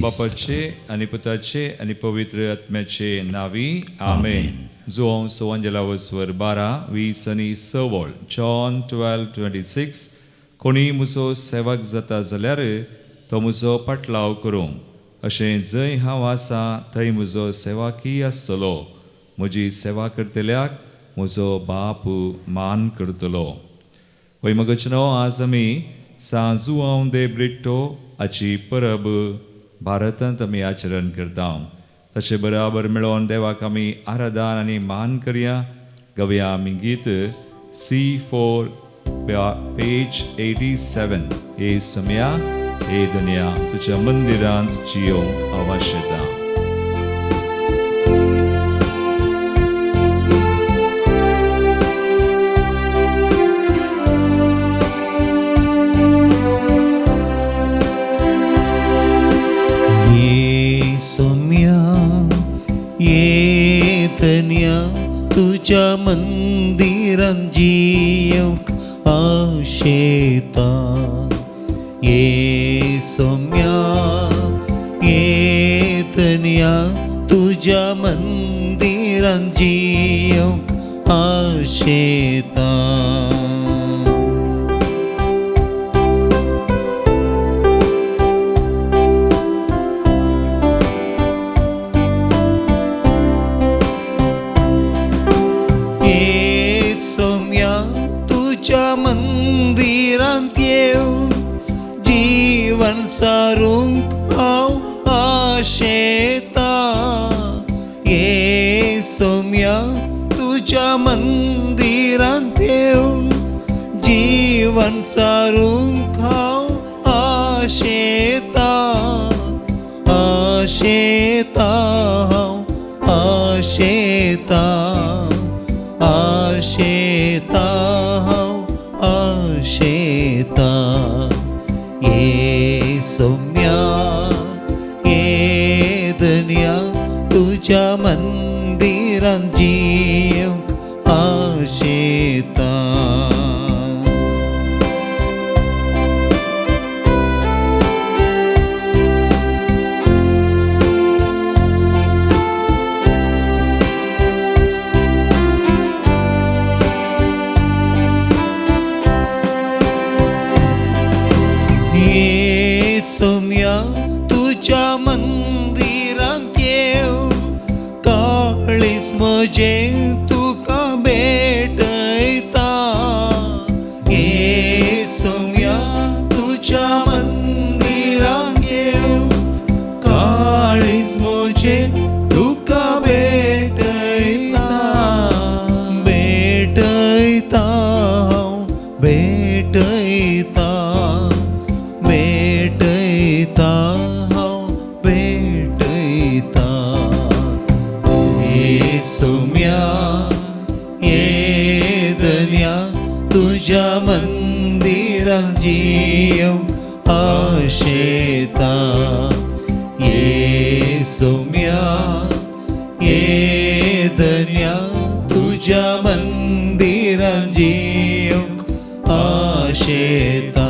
बापाचे आनी पुताचे आनी पवित्र आत्म्याचे नावी आमेन. जुवांव सोवांजेला स्वर 12 20 आनी 16 जॉन 12 26. कोणी म्हजो सेवक जाता जाल्यार तो म्हजो पाटलाव करूं, अशें जंय हांव आसा थंय म्हजो सेवाकी आसतलो. म्हजी सेवा करतल्याक म्हजो बाप मान करतलो. वय मगचनो आज आमी सां जुवांव दे ब्रिट्टो हाची परब भारतांत आमी आचरण करता. तशें बराबर मेळोवन देवाक आमी आराधन आनी मान करया. गवया आमी गीत C4 page 87. हे सम्या हे दुनिया तुज्या मंदिरांत जियोंक आवाशेता. तुझ्या मंदिरांत जियोंक आशेता. ये सोम्या ये धन्या तुझ्या मंदिरांत जियोंक आशेता. सारूंक हांव आशेता. ये सोम्या तुज्या मंदिरांत येवन जीवन सारूंक हांव आशेता. आशेता हांव आशेता, आशेता हांव आशेता. ये सोम्या ये धन्या तुझ्या मंदिरांत जियोंक आशेता. सोम्या तुझ्या मंदिरांत येवन काळीज म्हजें तुका भेटयता. ये सोम्या तुझ्या मंदिरांत येवन काळीज म्हजें तुका भेटयता. भेटयता हांव भेटयता, भेटयता हांव भेटयता. ये सोम्या ये धन्या तुझ्या मंदिरांत जियोंक आशेता. ये सोम्या ये धन्या तुझ्या मंदिरांत जियोंक आशेता.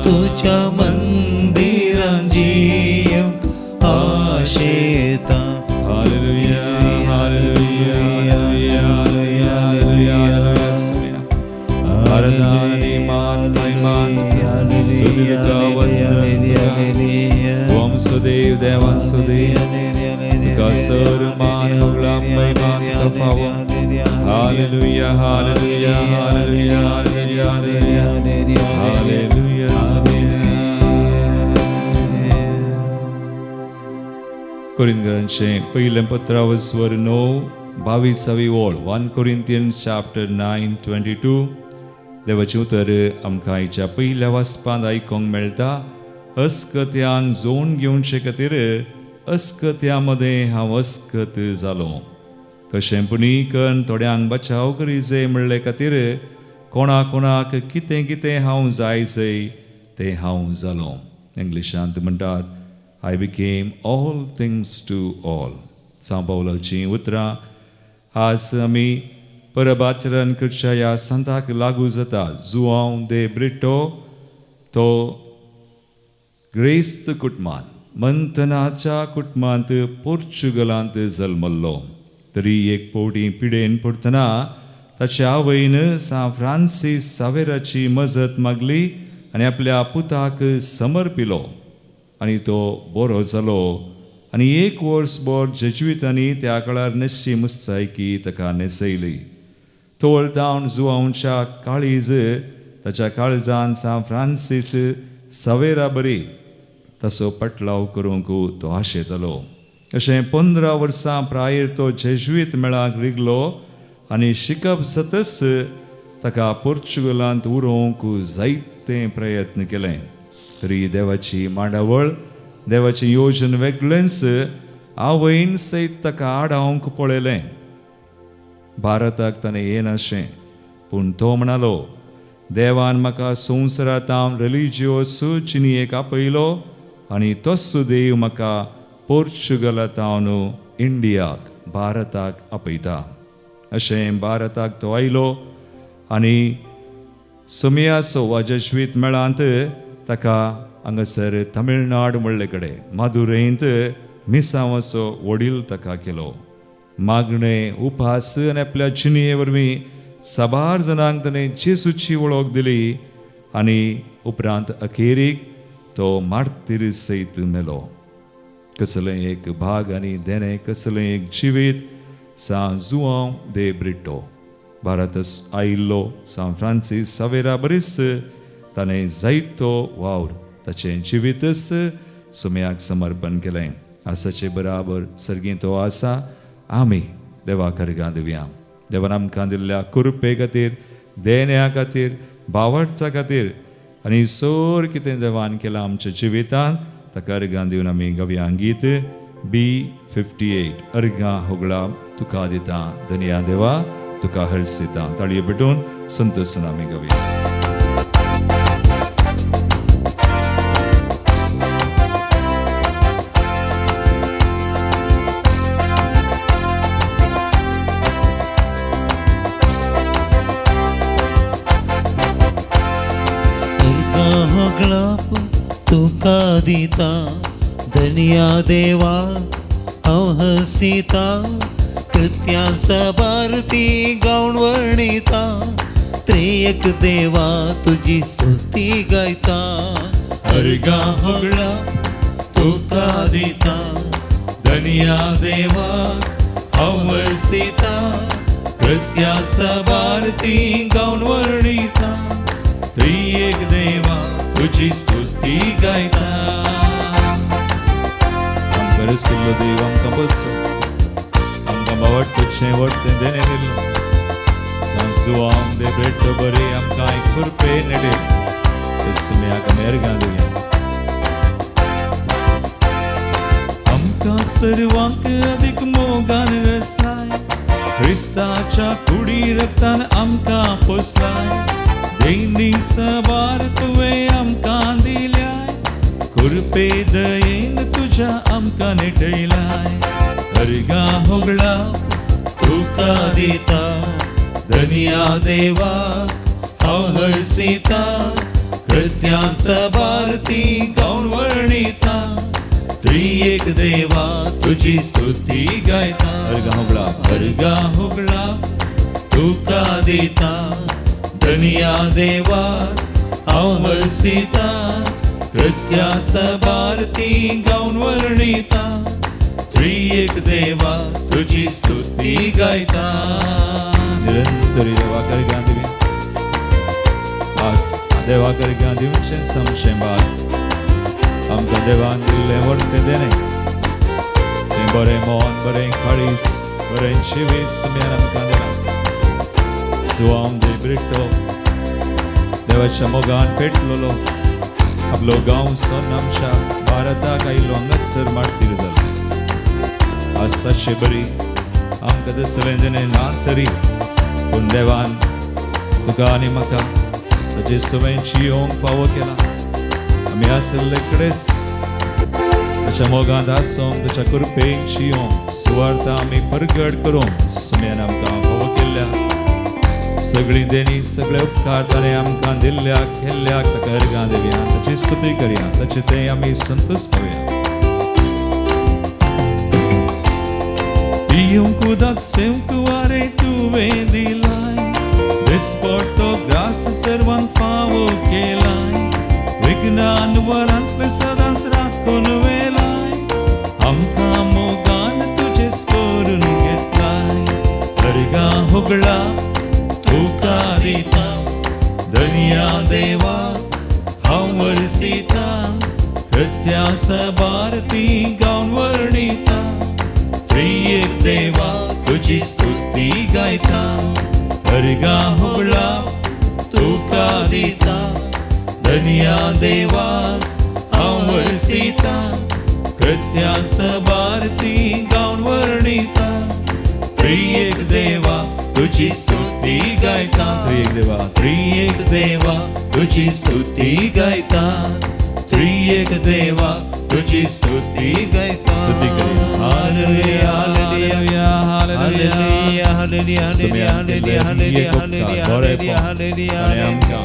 तुझ्या मंदिरांत जियोंक आशेता. Hallelujah, hallelujah, hallelujah, hallelujah. Saumya आराधन आनी मान महिमान स्तुती तुका वंदन तुका. तूं आमचो देव, देवांचो देव, तुका सर मान होगला महिमा तुका फावो. Hallelujah, hallelujah, hallelujah, hallelujah, hallelujah, hallelujah. कोरिंथकरांचें पयलें पत्राव स्वर 9 22वी ओळ 1 कोरिंथियन्स चॅप्टर 9 22. देवाचें उतर आमकां आयच्या पयल्या वाचपांत आयकूंक मेळटा. अस्कत्यान जोन घेवचे खातीर अस्कत्या मदें हांव अस्कत जालो. कशें पुणी कन्न थोड्यांक बचाव करी म्हणले खातीर कोणा कोणाक कितें कितें हांव जाय जय तें हांव जालो. इंग्लिशांत म्हणटात I became all things to all. सां पावलाचीं उतरां आज आमी परब आचरण करच्या ह्या संताक लागू जाता. जुवांव दे ब्रिटो तो ग्रेस्त कुटुंबान मंथनाच्या कुटुंबांत पोर्चुगलांत जल्मल्लो. तरी एक फावटी पिडेन पडटना ताच्या आवयन सांत फ्रांसीस सावेराची मजत मागली आनी आपल्या पुताक समर्पिलो आनी तो बरो जालो आनी एक वर्सभर जेज्वितांनी त्या काळार न्हेसची मुस्तायकी ताका न्हेसयली. तोळ जावन जुवांवच्या काळीज ताच्या काळजान सांत फ्रांसीस सावेरा बरी ताचो पटलाव करूंक तो आशेतालो. अशें 15 वर्सां प्रायेर तो जेज्वीत मेळाक रिगलो आनी शिकप जातच ताका पोर्चुगलांत उरोवंक जायते प्रयत्न केले. तरी देवाची मांडावळ, देवाचें योजन वेगळेंच. आवयन सयत ताका आडावंक पळयलें. भारताक ताणें येनाशें, पूण तो म्हणालो, देवान म्हाका संवसारांत हांव रिलिजियोस चिनयेक आपयलो आनी तोच देव म्हाका पोर्चुगलांत इंडियाक, भारताक आपयता. अशें भारताक तो आयलो आनी सोमियाचो वा जेज्वीत मेळांत ताका हांगासर तमिळनाड म्हणले कडेन मादुरैंत मिसांवाचो वडील ताका केलो. मागणें, उपास आनी आपल्या जिणये वरवीं साबार जाणांक ताणें जेजूची वळख दिली आनी उपरांत अखेरीक तो मार्तीर सयत मेलो. कसलें एक भाग आनी देणें, कसलें एक जिवीत सांत जुआंव दे ब्रिटो. भारत आयिल्लो सांत फ्रांसीस सावेरा बरीच ताणें जायतो वावर ताचें जिवीतच सुम्याक समर्पण केलें. आसाचे बराबर सर्गीं तो आसा. आमी देवा कर्गां दिवया. देवान आमकां दिल्ल्या कृपे खातीर, देण्या खातीर, भावार्था खातीर आनी सोर कितें देवान केलां आमच्या जिवितांत ताका अर्गां दिवन आमी गावया गीत B58. अर्गां होगळा तुका दिता धनया देवा, तुका हर्सिता. ताळयो पेटोवन संतोषान आमी गावया. तुका दिता धनया देवा, हांव हसिता कृत्यां सबारती गावन वर्णिता. त्रिएक देवा तुजी स्तुती गायता. अर्गां होगळा तुका दिता धनया देवा, हांव हसिता कृत्यां सबारती गावन वर्णिता. त्रिएक देवा तुजी स्तुती गायता. आमकां रसिल्लो देव आमकां बसो, आमकां बावडचें वडतें देणें दिल्लो सांत जुआंव दे ब्रिटो बरी आमकां एक कृपे नेडे सुम्याक आमी अर्गां दिवया. आमकां सर्वांक अदीक मोगान वेसलाय, क्रिस्ताच्या कुडी रक्तान आमकां पोसलाय. देनी सबार तुवें आमकां दिल्याय, कृपे दयेन तुज्या आमकां नेटयलाय. अर्गां होगळा तुका दिता धनया देवा, हांव हर्सिता कृत्यां सबारती गावन वर्णिता. त्रिएक देवा तुजी स्तुती गायता. अर्गां होगळा, अर्गां होगळा तुका दिता धनया देवा, हांव हर्सिता कृत्यां सबारती गावन वर्णिता. त्रिएक देवा तुजी स्तुती गायता. निरंतर देवा अर्गां दिवया. आस देवा अर्गां दिवचें समशें भाग आमकां देवान दिल्लें व्हडलें देणें तें बरें मन, बरें काळीज, बरें जिवीत सुम्यान आमकां दिलां. जुआंव दे ब्रिटो देवाच्या मोगान पेटलेलो आपलो गांव सोन आमच्या भारताक आयिल्लो हांगासर मार्तीर जालो. आज सातशे बरी आमकां दिसलें देणें ना तरी पूण देवान तुका आनी म्हाका ताजे सवंयची येवंक फावो केला. आमी आशिल्ले कडेच ताच्या मोगांत आसोंक, ताच्या कृपेन जियोंक, सुवार्थ आमी परगट करूंक सुम्यान आमकां फावो केल्ल्या सगळीं देणी, सगळे उपकार ताणें आमकां दिल्ल्या केल्ल्या ताका अर्गां दिवया. ताची स्तुती करया, ताचे ते आमी संतोश पावया. पियूंक उदक सेवंक वारें तुवें दिलाय दिसपडटो ग्रास सर्वांक फावो केलाय विज्ञान वरांतलें सदांच राखून वेलाय आमकां मोगान तुजेच करून घेतलाय अर्गा होगळा तुका दिता धनया देवा हांव वरसिता कृत्या सबार ती गावन वर्णिता त्रियेक देवा तुजी स्तुती गायता अर्गा होगळा तुका दिता धनया देवा हांव वरसिता कृत्या सबार ती गावन वर्णिता त्रियेक देवा तुजी स्तुती गायता त्रियेक देवा त्रियेक देवा तुजी स्तुती गायता त्रियेक देवा तुजी स्तुती गायता स्तुती करूया. Hallelujah hallelujah hallelujah hallelujah hallelujah hallelujah hallelujah hallelujah hallelujah hallelujah आनी आमकां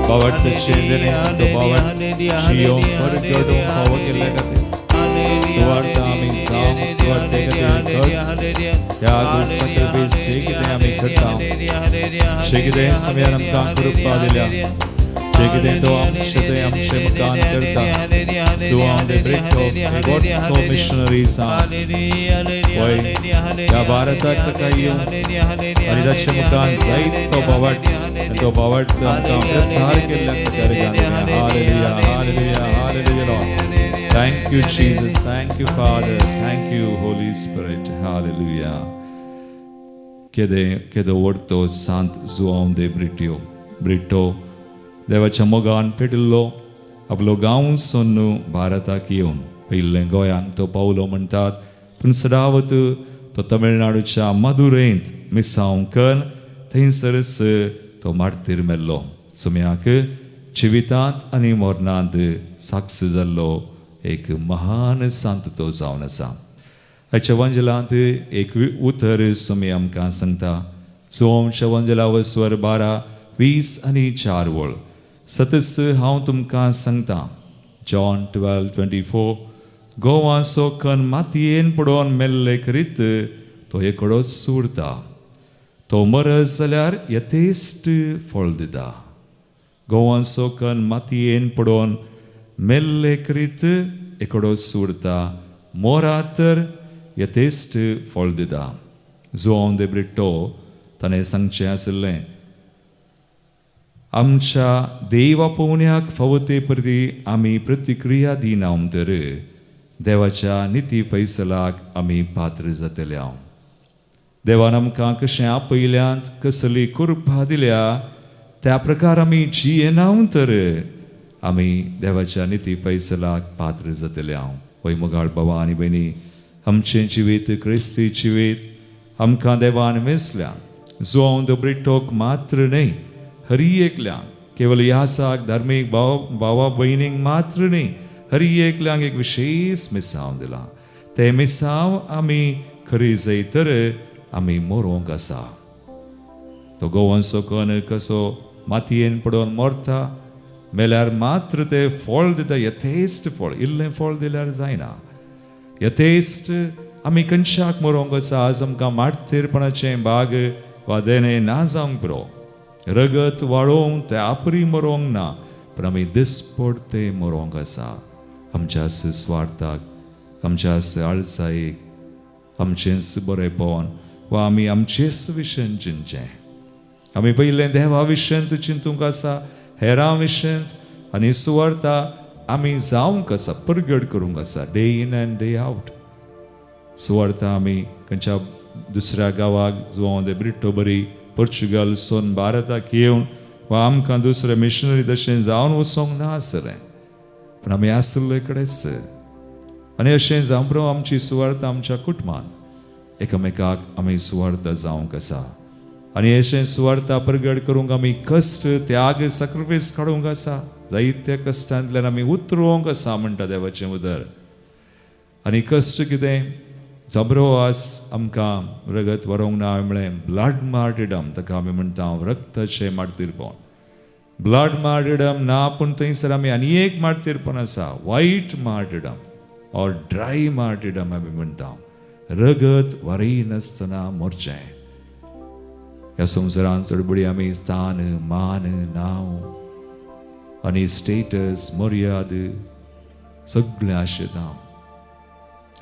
बावडचे देणे तो बावड शियो परगडो फावो केल्ल्या खातीर सुवार्थ आमी जावंक सुवार्थे खातीर कश्ट त्याग sacrifice जे कितें आमी करता जे कितें समयान आमकां कृपा दिल्या जे कितें तो आमचे थंय आमचे मुखान करता सुवां दे ब्रिटो तो मिशनरीज वय ह्या भारताक ताका येवन आनी ताच्या मुखान जायत तो बावट आनी तो बावटचो आमकां प्रसार केल्ल्याक ताका hallelujah hallelujah hallelujah Lord. Thank you, Jesus. Thank you, Father. Thank you, Holy Spirit. Hallelujah. केदे केदो व्हडतो सांत जुआंव दे ब्रिट्यो ब्रिटो देवाच्या मोगान पेटिल्लो आपलो गांव सोन्नू भारताक येवन पयिल्लें गोंयांक तो पावलो म्हणटात पूण सदावत तो तमिळनाडूच्या मदुरेंत मिसांव कर थंयसरच तो मार्तीर मेल्लो सुम्याक जिवितांत आनी मरणांत साक्ष जाल्लो एक महान सांत तो जावन आसा. हाच्या वंजलांत एक उतर सुमी आमकां सांगता. सोमच्या वंजला स्वर 12:20 आणि 4 वळ. सतस हांव तुमकां सांगता, जॉन 12:24, गोवाचो कन मातयेन पडोवन मेल्ले करीत तो एकडोच उरता, तो मरत जाल्यार यथेश्ट फळ दिता. गोवाचो कन मातयेन पडोवन मेल्ले करीत एकडोच उरता, मोरात तर यथेश्ट फळ दिता. जुआंव दे ब्रिट्टो ताणें सांगचें आशिल्लें, आमच्या देवा पोवण्याक फावो ते प्रती आमी प्रतिक्रिया दिना तर देवाच्या निती फैसलाक आमी पात्र जातले. हांव देवान आमकां कशें आपयल्यांत, कसली कृपा दिल्या त्या प्रकार आमी जियेना तर आमी देवाच्या निती फैसलाक पात्र जातले. हांव वय मोगाळ बाबा आनी भयणी, आमचें जिवीत क्रिस्ती जिवीत आमकां देवान वेंचल्या. जुआंव the ब्रिटोक मात्र न्हय, हरी एकल्याक, केवल यासाक धार्मीक भाव भावा भयणींक मात्र न्हय, हरी एकल्यांक एक विशेष मिसांव दिलां. तें मिसांव आमी खरी जाय तर आमी मरोंक आसा. तो गोवांचो कन कसो मातयेन पडोवन मरता, मेल्यार मात्र तें फळ दिता, यथेश्ट फळ. इल्लें फळ दिल्यार जायना, यथेश्ट. आमी खंयच्याक मरोंक आसा. आज आमकां मार्तीरपणाचें भाग वा देणें ना जावंक पुरो, रगत वाळोवंक ते आपरी मरोंक ना, पूण आमी दिसपडते मरोंक आसा. आमच्या सुवार्थाक, आमच्या आळसायेक, आमचेंच बरेपण वा आमी आमचेच विशयन चिंतचें. आमी पयलें देवा विशयंत चिंतूंक आसा, हेरां विशयंत आनी सुवार्था आमी जावंक आसा, परगट करूंक आसा, day in and day out. सुवार्था आमी खंयच्या दुसऱ्या गांवाक जुआंव दे ब्रिटो बरी पोर्चुगल सोन भारताक येवन वा आमकां दुसरे मिशनरी तशें जावन वचोंक ना आसलें, पूण आमी आसले कडेच. आनी अशें जावं आमची सुवार्थ आमच्या कुटुंबांत एकामेकाक आमी सुवार्थ जावंक आसा. आनी अशें सुवार्था परगट करूंक आमी कश्ट, त्याग, sacrifice काडूंक आसा. जायत्या कश्टांतल्यान आमी उतरोवंक आसा म्हणटा देवाचें उदर. आनी कश्ट कितें जबरो आस आमकां रगत वरोवंक ना. हांवें म्हळें ब्लड मार्टिडम, ताका आमी म्हणटा रक्ताचें मार्तीरपण. ब्लड मार्टिडम ना, पूण थंयसर आमी आनी एक मार्तीरपण आसा, white martyrdom or dry martyrdom आमी म्हणटा. रगत वारयनासतना मरचें. ह्या संवसारांत चडबडी आमी स्थान, मान, नांव आनी स्टेटस, मर्याद सगळें आशेता.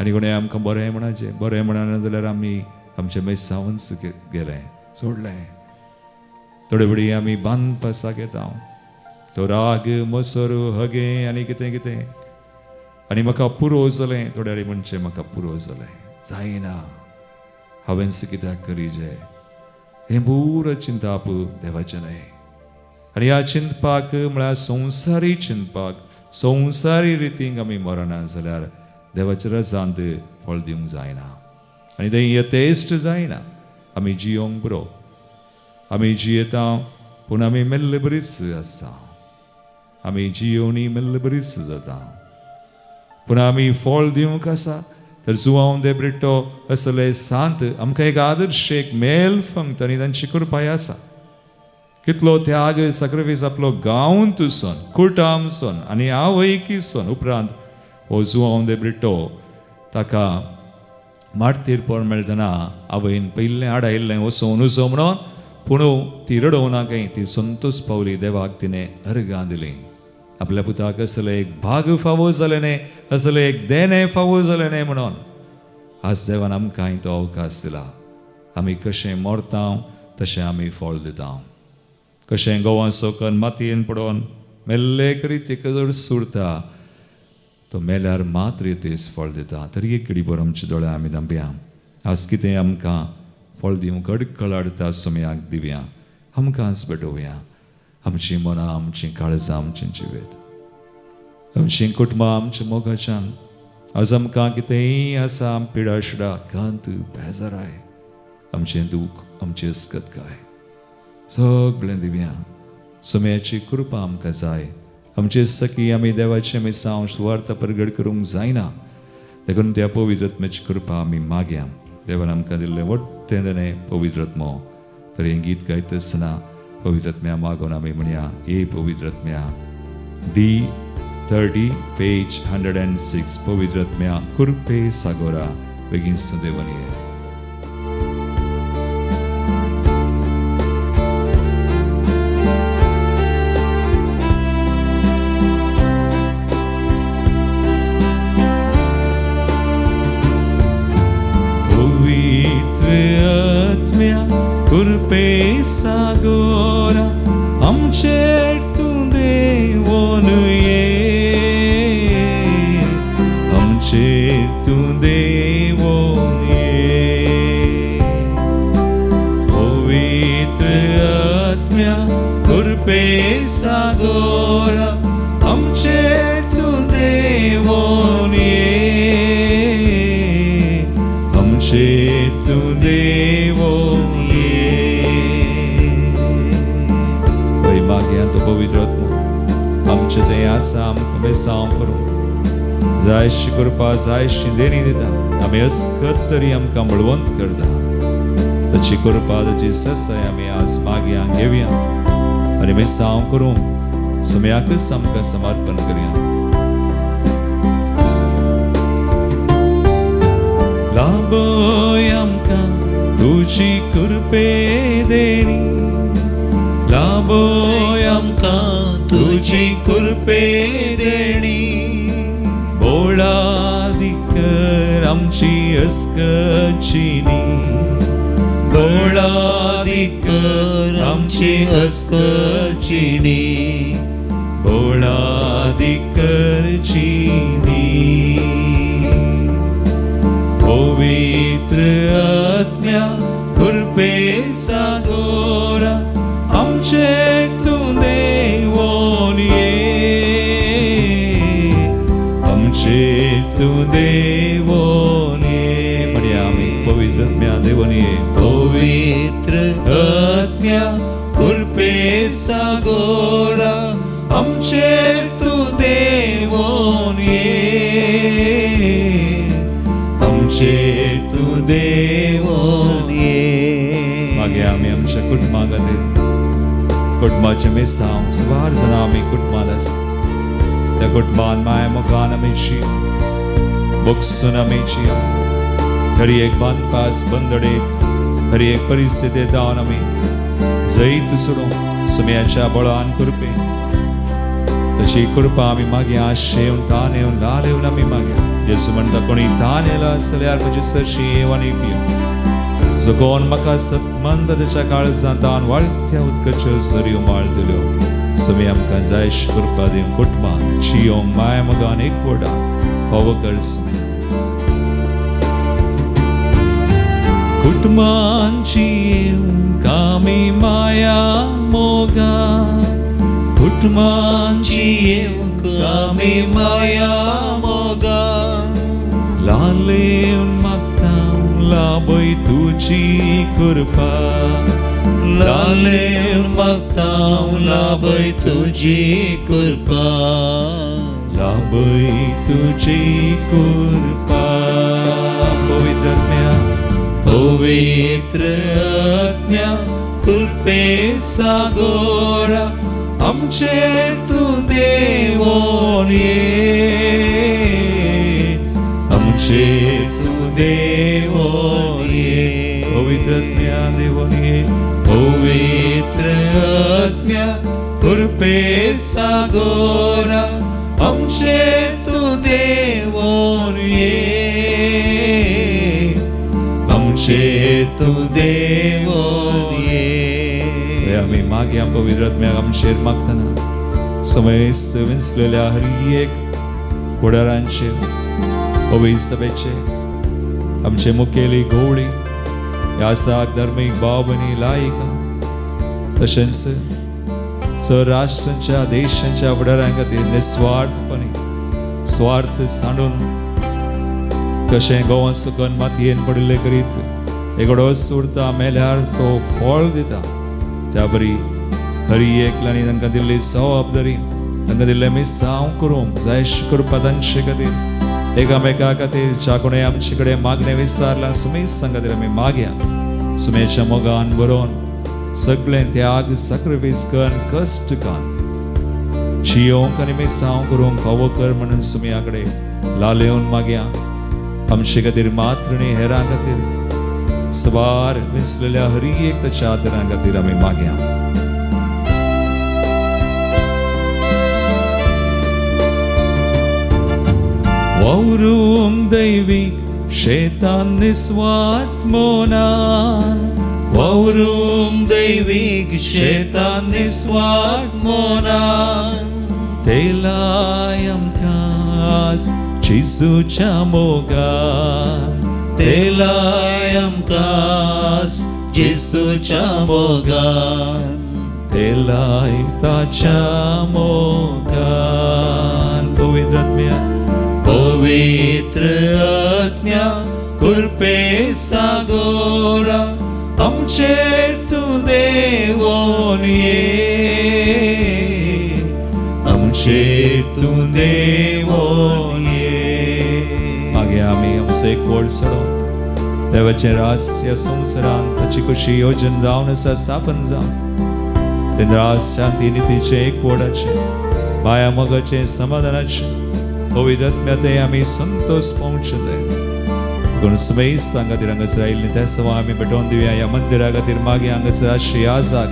आनी कोणें आमकां बरें म्हणाचें, बरें म्हणना जाल्यार आमी आमचें मेसावंच गेलें सोडलें. थोडे बडी आमी बांदपासाक येता, तो राग, मसर, हगें आनी कितें कितें, आनी म्हाका पुरो जालें. थोड्या म्हणचें म्हाका पुरो जालें, जायना, हांवेंच कित्याक करीजे. हें पुरो चिंताप देवाचें न्हय. आनी ह्या चिंतपाक म्हळ्यार संवसारी चिंतपाक, संवसारी रितींक आमी मरना जाल्यार देवाच्या रजांत फळ दिवंक जायना आनी तें यथेश्ट जायना. आमी जियोंक पुरो, आमी जियेता पूण आमी मेल्ले बरीच आसता, आमी जियोवनी मेल्ले बरीच जाता, पूण आमी फळ दिवंक आसा. तर जुवांव दे ब्रिट्टो असले सांत आमकां एक आदर्श, एक मेल फंक्त आनी तांची कृपाय आसा. कितलो त्याग, सॅक्रिफायस आपलो गांवंत सोन, कुटाम सोन आनी आवयकी सोन. उपरांत हो जुवांव दे ब्रिट्टो ताका मार्तीरपण मेळटना आवयन पयलें आडायल्लें वचों नुजो म्हणून, पूण ती रडोवना काय, ती संतोष पावली. देवाक तिणें अर्गां दिलीं. आपल्या पुताक असलें एक भाग फावो जालें न्हय, असलें एक देणें फावो जालें न्हय म्हणून आज देवान आमकां तो अवकाश दिला. आमी कशें मरता तशें आमी फळ दिता. कशें गोवा सोकन मातयेन पडोन मेल्ले करीत एक जर सुरता तो मेल्यार मात्र तेच फळ दिता. तरी एक घडी भर आमचे दोळे आमी धांपया. आज कितें आमकां फळ दिवंक अडकळ हाडटा सोम्याक दिवया, आमकांच भेटोवया. आमचीं मनां, आमचीं काळजां, आमचें जिवेत, आमचीं कुटुंबां, आमच्या मोगाच्यान आज आमकां कितेंय आसा पिडा शिडा, कांत, बेजाराय, आमचें दूख, आमचें अस्कतकाय सगळें दिवया. सोम्याची कृपा आमकां जाय. आमचे सखी आमी देवाचें मिसांव सुवार्थ परगट करूंक जायना, देखून त्या पवित्र आत्म्याची कृपा आमी मागया. देवान आमकां दिल्लें वट्टें देणें पवित्र आत्मो. तर हें गीत गायता आसतना पवित्र आत्म्या मागून आमी म्हणया, ए पवित्र आत्म्या. D 30 page 106. पवित्र आत्म्या कृपे सागोरा बेगीन सुदेवन ये. कृपे सागोरा आमचेर तूं देवोन ये, आमचेर तूं देवोन ये. पवित्र आत्म्या कृपे सागोरा आमचेर तूं देवोन ये, आमचेर तूं देवोन. मागया तो पवित्र आत्मो आमचें तें आसा, आमकां बेसांव करूं जायशी कृपा, जायशी देणी दिता. आमी अस्कत तरी आमकां बळवंत करता. ताची कृपा, ताची ससाय आमी आज मागया, घेवया आनी बेसांव करूं सम्याकच आमकां समर्पण करया. लाभय आमकां तुजी कृपे देणी, लाभय आमकां तुजी कृपे देणी. बोळादिकर आमची अस्कचिनी, बोळादिकर आमची अस्कचिनी, बोळादिकर चिनी. पवित्र आत्म्या कृपे सागोरा आमचेर तूं देवोन ये, आमचेर तूं देवोन ये. म्हणया आमी पवित्र आत्म्या देवोन ये. पवित्र आत्म्या कृपे सागोरा आमचेर तूं देवोन ये, आमचेर तूं देवोन ये. मागीर आमी आमच्या कुटुंबा खातीर, कुटुंबाचें मिसांव सुमार जाणां आमी कुटुंबांत आसा. त्या कुटुंबान माय मोगान आमी जी, बोगसून आमी जी, हर एक बांदपास बंदडेत हर एक परिस्थितीत जावन आमी जैत सोडूं सुम्याच्या बळान कृपे तशी कृपा आमी मागीर आशेवन तान येवन लाल येवन आमी मागीर जेजू म्हणटा कोणी तान येला जाल्यार म्हजे सरशी येव आनी पियो जो कोण म्हाका सतमंद ताच्या काळजांत तान वाळत्या उदकाच्यो सरयो माळटल्यो सुमी आमकां जायश कृपा दिवन कुटुंबान चियोंक माया मोगान एकवटान फावो कर सुमी कुटुंबांची कामी माया मोगा कुटुंबांची येवंक आमी माया मोगा लालेवन मागता लाभय तुजी कृपा लालेवन मागता लाभय तुजी कृपा लाभय तुजी कृपा पवित्र आत्म्या पवित्र आत्म्या कृपे सागोरा आमचेर तूं देवोन ये आमचेर तूं देवोन ये पवित्र आत्म्या देवोन ये पवित्र आत्म्या कृपे सागोरा आमचेर तूं देवोन ये आमचेर तूं देवोन ये आमी मागीर पवित्र आत्म्याक आमचेर मागतना समेस्त विंचलेल्या हर एक फुडारांचेर पवित्र सभेचे आमचे मुखेली गवळी ह्या साक धर्मीक भाव भयणी लायिका तशेंच सराष्ट्रांच्या देशांच्या फुडारां खातीर निस्वार्थपणे स्वार्थ सांडून कशें गोवान सुकन मातयेन पडिल्ले करीत एकोडोच उरता मेल्यार तो फळ दिता त्या बरी हरी एकल्यानी तांकां दिल्ली जबाबदारी तांकां दिल्लें मिसांव करूंक जायश करपा तांचे खातीर एकामेका खातीर ज्या कोणें आमचे कडेन मागणें विचारलां सुमेस खातीर आमी मागया सुमेच्या मोगान बरोवन सगळें त्याग सॅक्रिफायस करून कश्ट करून जियोंक आनी मिसांव करूंक फावो कर म्हणून सुमया कडेन लालेवन मागया आमचे खातीर मात्र न्ही हेरां खातीर सवार विंचलेल्या हरी एक ताच्या आदरां खातीर आमी मागया. वावरूंक दैवीक शेतान निस्वार्थ मोनान वावरूंक दैवीक शेतान निस्वार्थ मोनान तेलाय आमकां जेजूच्या मोगान तेलाय आमकां जेजूच्या मोगान तेलाय ताच्या मोगान पवित्र आत्म्या पवित्र आत्म्या कृपे सागोरा आमचेर तूं देवोन ये आमचेर तूं देवोन ये. मागीर आमी आमचो एक वड सोडो देवाचें रास ह्या संवसारांत ताची कशी योजन जावन आसा स्थापन जावन तें रास शांती नितीचें एकवटाचें माया मोगाचें समाधानाचें पवित्र आत्म्या तें आमी संतोष पावचे जाय. देखून समेस्तां खातीर हांगासर आयिल्लीं त्या सवां आमी भेटोवन दिवया ह्या मंदिरा खातीर मागीर हांगासर आशिल्ली आजाक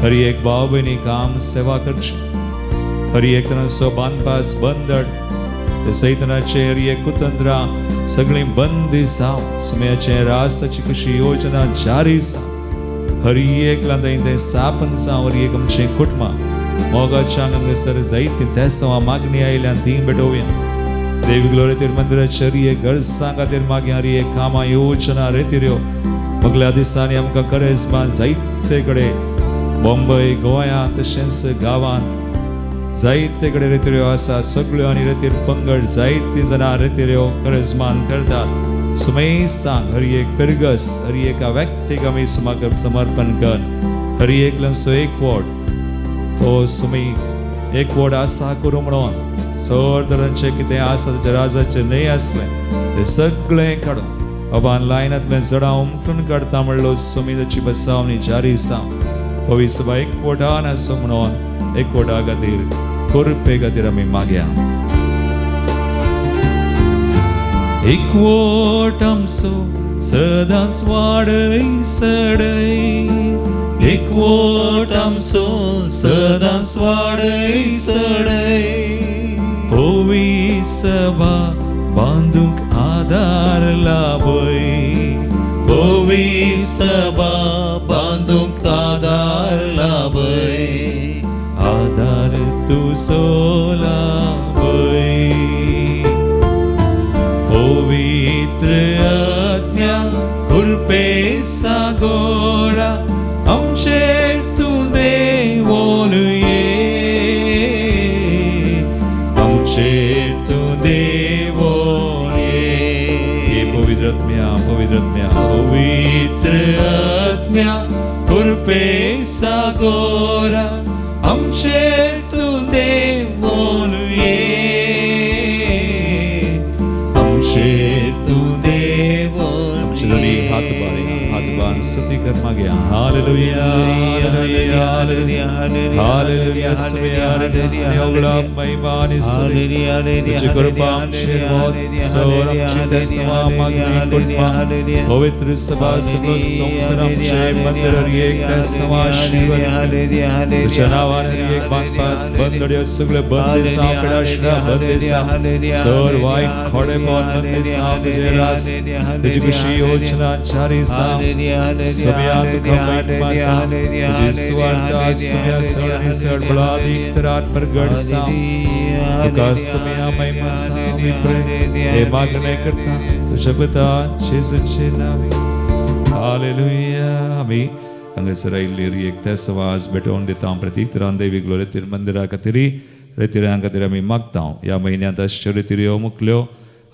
हर एक भाव भयणी काम सेवा करची हर एक तरांचो बांदपास बंदड ते सैतनाचे हर एक कुतंत्रां सगळीं बंदी जावं सुमयाचें रासाची कशी योजना जारी जावं हर एकला थंय तें स्थापन जावं हर एक आमचें कुटुंबां मोगाच्या हांगासर जायतीं त्या सवां मागणी आयल्यान तीं भेटोवया. देवी ग्लोरेतीर मंदिराचे हर एक गरजां खातीर मागीर हर एक कामां योजना रेतिऱ्यो मगल्या दिसांनी आमकां करेजमा जायते कडेन बॉम्बय गोंयांत तशेंच गांवांत जायते कडेन रेतिऱ्यो आसा सगळ्यो आनी रेतीर पंगड जायतीं जाणां रेतिऱ्यो करेजमान करतात. सुमेस्तांक हर एक फिरगस हर एका व्यक्तीक आमी सुमाक समर्पण कर हर एकल्याचो एक वोट तो सुमी एक वोट आसा करूं म्हणून चड तरांचें कितें आसा ताच्या राजाचें न्हय आसलें तें सगळें काडून बाबान लायनांतलें जडां उमटून काडटा म्हणलो सुमी ताची बसावणी जारी जावं पवित्र सभा एक वोटान आसूं म्हणून एक वोटा खातीर कृपे खातीर आमी मागया. एकवट आमचो सदांच वाडय सडय. एकवट आमचो सदांच वाडय सडय. पवी सभा बांदूंक आदार लाभय. पवी सभा बांदूंक आदार लाभय. आदार तुजो लाभय. पवित्र आत्म्या कृपे सागोरा आमचेर तूं देवोन ये. आमचेर तूं देवोन ये. पवित्र आत्म्या, पवित्र आत्म्या. पवित्र आत्म्या कृपे सागोरा आमचेर तूं देवोन ये. आमचेर तूं देवोन. आमचे दोनी हात बारे हात बांद स्तुती कर मागया. Hallelujah, hallelujah, hallelujah, hallelujah. सगळ्या आणि अवघडा महिमा आणि स्तुती. तुझी कृपा आमचेर वत सर आमचे देसवा मागणी कुटुंबा पवित्र सभा सगळो संवसार आमचे मंदिर एक देसवा आशीर्वाद. तुझ्या नावान एक बांदपास बंदड्यो सगळे बंद पिडाशा बंद सर वाईट खोडेपण बंद तुझे रास तुझी कशी योजना चारी सा सगळ्या तुका महिमा सा तुझी सुवार्ता सगळ्या सड सड बळादीक तरात प्रगट सा तुका सगळ्या महिमा सा. आमी प्रे हे मागणे करता तुझ्या पिता जेजूचे नावे. हालेलुया. आमी हांगासर आयिल्ली एक ते समाज भेटोवन दिता. प्रतीक तरान देवी ग्लोरेतीर मंदिरा खातीर रेतिरां खातीर आमी मागता. ह्या म्हयन्यांत आसच्यो रेतिऱ्यो मुकल्यो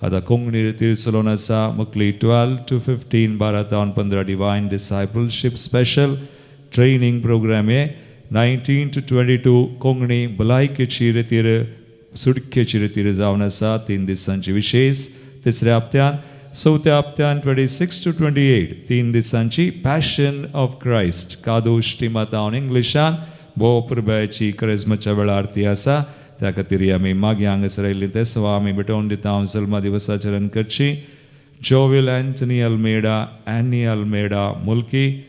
आतां कोंकणी रेतीर चलोवन आसा. मुकली 12 to 15, 12 तावन 15 divine discipleship special training program हे. 19 to 22 Konkani भलायकेची रेतीर सुटकेची रेतीर जावन आसा, 3 दिसांची विशेष तिसऱ्या हप्त्यान. चवथ्या हप्त्यान 26 to 28 3 दिसांची पॅशन ऑफ क्रायस्ट कादोश टिमातावन इंग्लिशान भोव पुरबायची करेजमाच्या वेळार ती आसा. त्या खातीर आमी मागीर हांगासर आयिल्ली ते सवा आमी भेटोवन दिता. जल्मा दिवसाचरण करची Joel Anthony Almeida, Annie Almeida Mulki,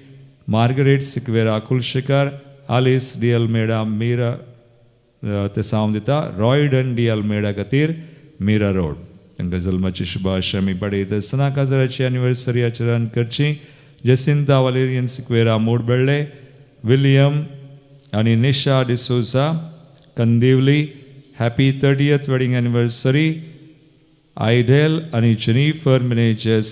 Margaret Sequeira Kulshekar, Alice D Almeida Meera ते सावन दिता रॉयडन डी अल्मेडा खातीर मीरा रोड. तांकां जल्माची शुभाशय आमी पडयता आसतना काजाराची एनिवर्सरी आचरण करची Jacinta Valerian Sequeira Mudbelle, William आनी Nisha D'Souza Kandivali, happy 30th wedding anniversary. Idel आनी जेनिफर मिनेजस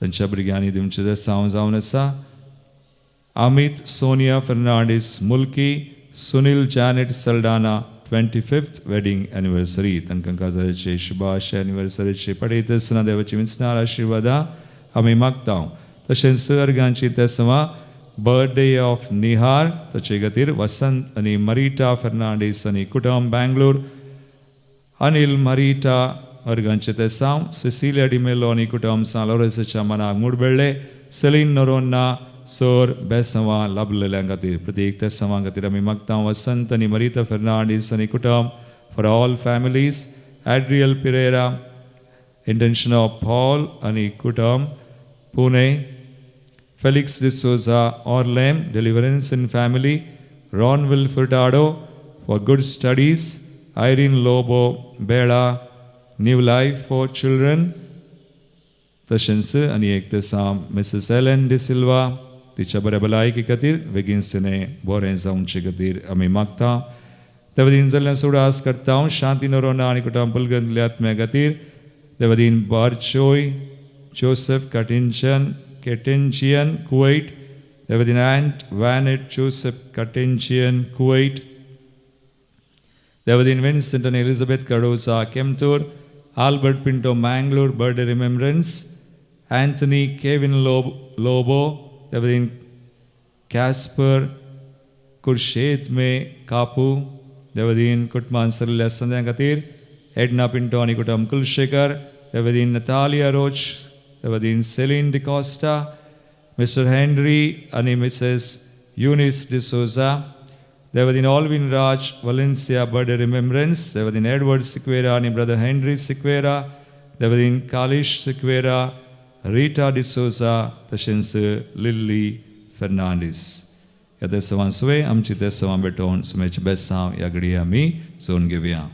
तांच्या भुरग्यांनी दिवचें साव जावन आसा. Amit Sonia Fernandes Mulki, Sunil Janet Saldanha 25th wedding anniversary. तांकां काजाराचे शुभाशय एनिवर्सरीचे पडयता आसतना देवाची विंचणार आशिर्वादां आमी मागता. तशेंच सर्गांची तेसवा बर्थडे ऑफ निहार ताचे खातीर वसंत आनी मरिटा फर्नांडीस आनी कुटुंब बँगलोर, अनिल मरिटा वर्गांचे तेसांव, सिसिलिया डिमेलो आनी कुटुंब सान लोरेसाच्या मनाक मुडबेळ्ळे, सेलीन नोरोन्ना सोर बेसवां लाभलेल्या खातीर प्रत्येक तेसवां खातीर आमी मागता. वसंत आनी मरिता फर्नांडीस आनी कुटुंब for all families. Adriel Pereira intention of Paul आनी कुटुंब Pune, Felix D'Souza Orlem deliverance in family, Ronville Furtado for good studies, Irene Lobo Bela new life for children. तशेंच आनी एक तेसा मिसेस एलन डिसिल्वा तिच्या बऱ्या भलायकी खातीर बेगीन बरें जावचे खातीर आमी मागता. देवदीन जाल्ल्या सुडास करता शांती नरोना आनी कुटुंब पुलगंतल्या आत्म्या खातीर. देवदीन बारचोय जोसेफ कटिंचन केटेंचियन कुवैट, देवदीन ant Vanet Joseph कटेंचियन कुवैट, देवदीन विन्सेंट आनी Elizabeth Cardoza Kemthur, Albert Pinto Mangalore birthday remembrance, Anthony Kevin Lobo, देवदीन Casper कुर्शेत मे कापू, देवदीन कुटुंबान सरल्या संद्या खातीर एडना पिंटो आनी कुटुंब कुलशेखर, देवदीन नतालिया रोच, देवदीन सेलीन डिकॉस्टा, मिस्टर हेनरी आनी मिसेस युनिस डिसोजा, देवदीन Alvin Raj Valencia birthday remembrance, देवदीन Edward Sequeira आनी ब्रदर हेनरी सिक्वेरा, देवदीन कालिश सिक्वेरा, रिटा डिसोजा तशेंच लिल्ली फेर्नांडीस. ह्या तेसांवां सुवे आमची तेसांवां भेटोवन सुमेचे बेसांव ह्या घडये आमी जोवन घेवया.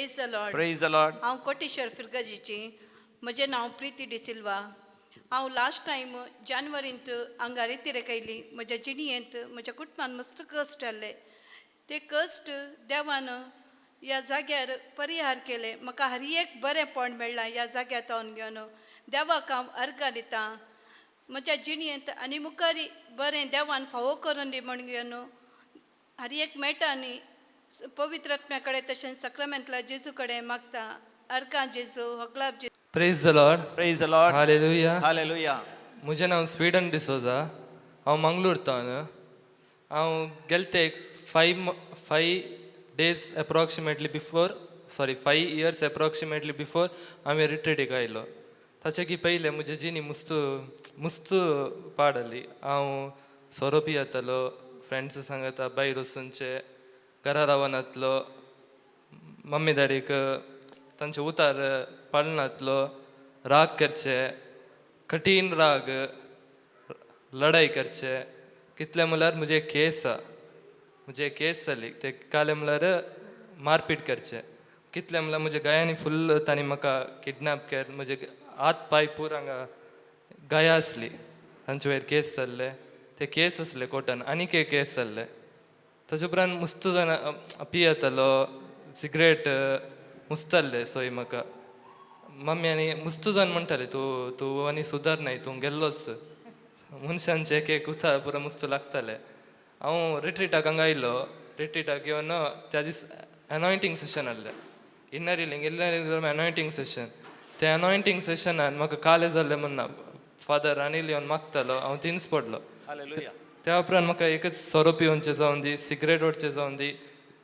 Praise the Lord. Praise the Lord. हांव कोटेश्वर फिरगजीची. म्हजें नांव प्रिती डिसिल्वा. हांव लास्ट टायम जानेवारींत हांगा रितीरेक आयली. म्हज्या जिणयेंत म्हज्या कुटुंबान मस्त कश्ट जाल्ले. ते कश्ट देवान ह्या जाग्यार परिहार केले. म्हाका हर एक बरेंपण मेळ्ळां ह्या जाग्यार तावन घेवन. देवाक हांव अर्गां दितां. म्हज्या जिणयेंत आनी मुखार बरें देवान फावो करून दी म्हण घेवन हर एक मेळटा न्ही पवित्र आत्म्या कडेन तशेंच सक्रामेंतल्या जेजू कडेन मागता. अर्गां जेजू, होगलाब जेजू. Praise the Lord. Praise the Lord. Hallelujah. Hallelujah. म्हजें नांव स्वीडन डिसोजा. हांव मंगळूर तावन. हांव गेले ते एक five days approximately before, sorry, 5 years approximately before हांवें रिट्रीटीक आयलो. ताचे की पयलें म्हजी जिणी मुस्त मुस्त पाड जाली. हांव सोरो पियेतालो, फ्रेंड्स सांगता भायर वचूनचे, घरा रावनातलो, मम्मी डॅडीक तांचे उतार पाळनातलो, राग करचे, कठीण राग, लढाई करचे. कितले म्हणल्यार म्हजे केस आहा, म्हजे केस जाली ते काले म्हणल्यार मारपीट करचे. कितले म्हणल्यार म्हज्या गायांनी फुल्ल तांणी म्हाका किडनॅप केल. म्हजे हात पांय पूर हांगा गाया आसली. तांचे वयर केस जाल्ले, ते केस आसले कोर्टान, आनीक एक केस जाल्ले. ताचे उपरांत मुस्त जाणां पियेतालो, सिगरेट मुस्त जाल्ले सोय म्हाका. मम्मी आनी मुस्त जाण म्हणटाले, तूं तूं आनी सुदारनाय, तूं गेल्लोच. मनशांचे एक एक उतार पुरो मुस्त लागताले. हांव रिट्रीटाक हांगा आयलो. रिट्रीटाक येवन त्या दीस एनॉयंटींग सेशन आहलें, inner healing, inner healing anointing session. ते अनॉयंटींग सेशनान म्हाका काले जाल्ले म्हणना फादर अनिल येवन मागतालो, हांव थिंयच पडलो. Hallelujah. त्या उपरांत म्हाका एकच सोरो पिवनचें जावन दी, सिगरेट ओडचें जावन दी,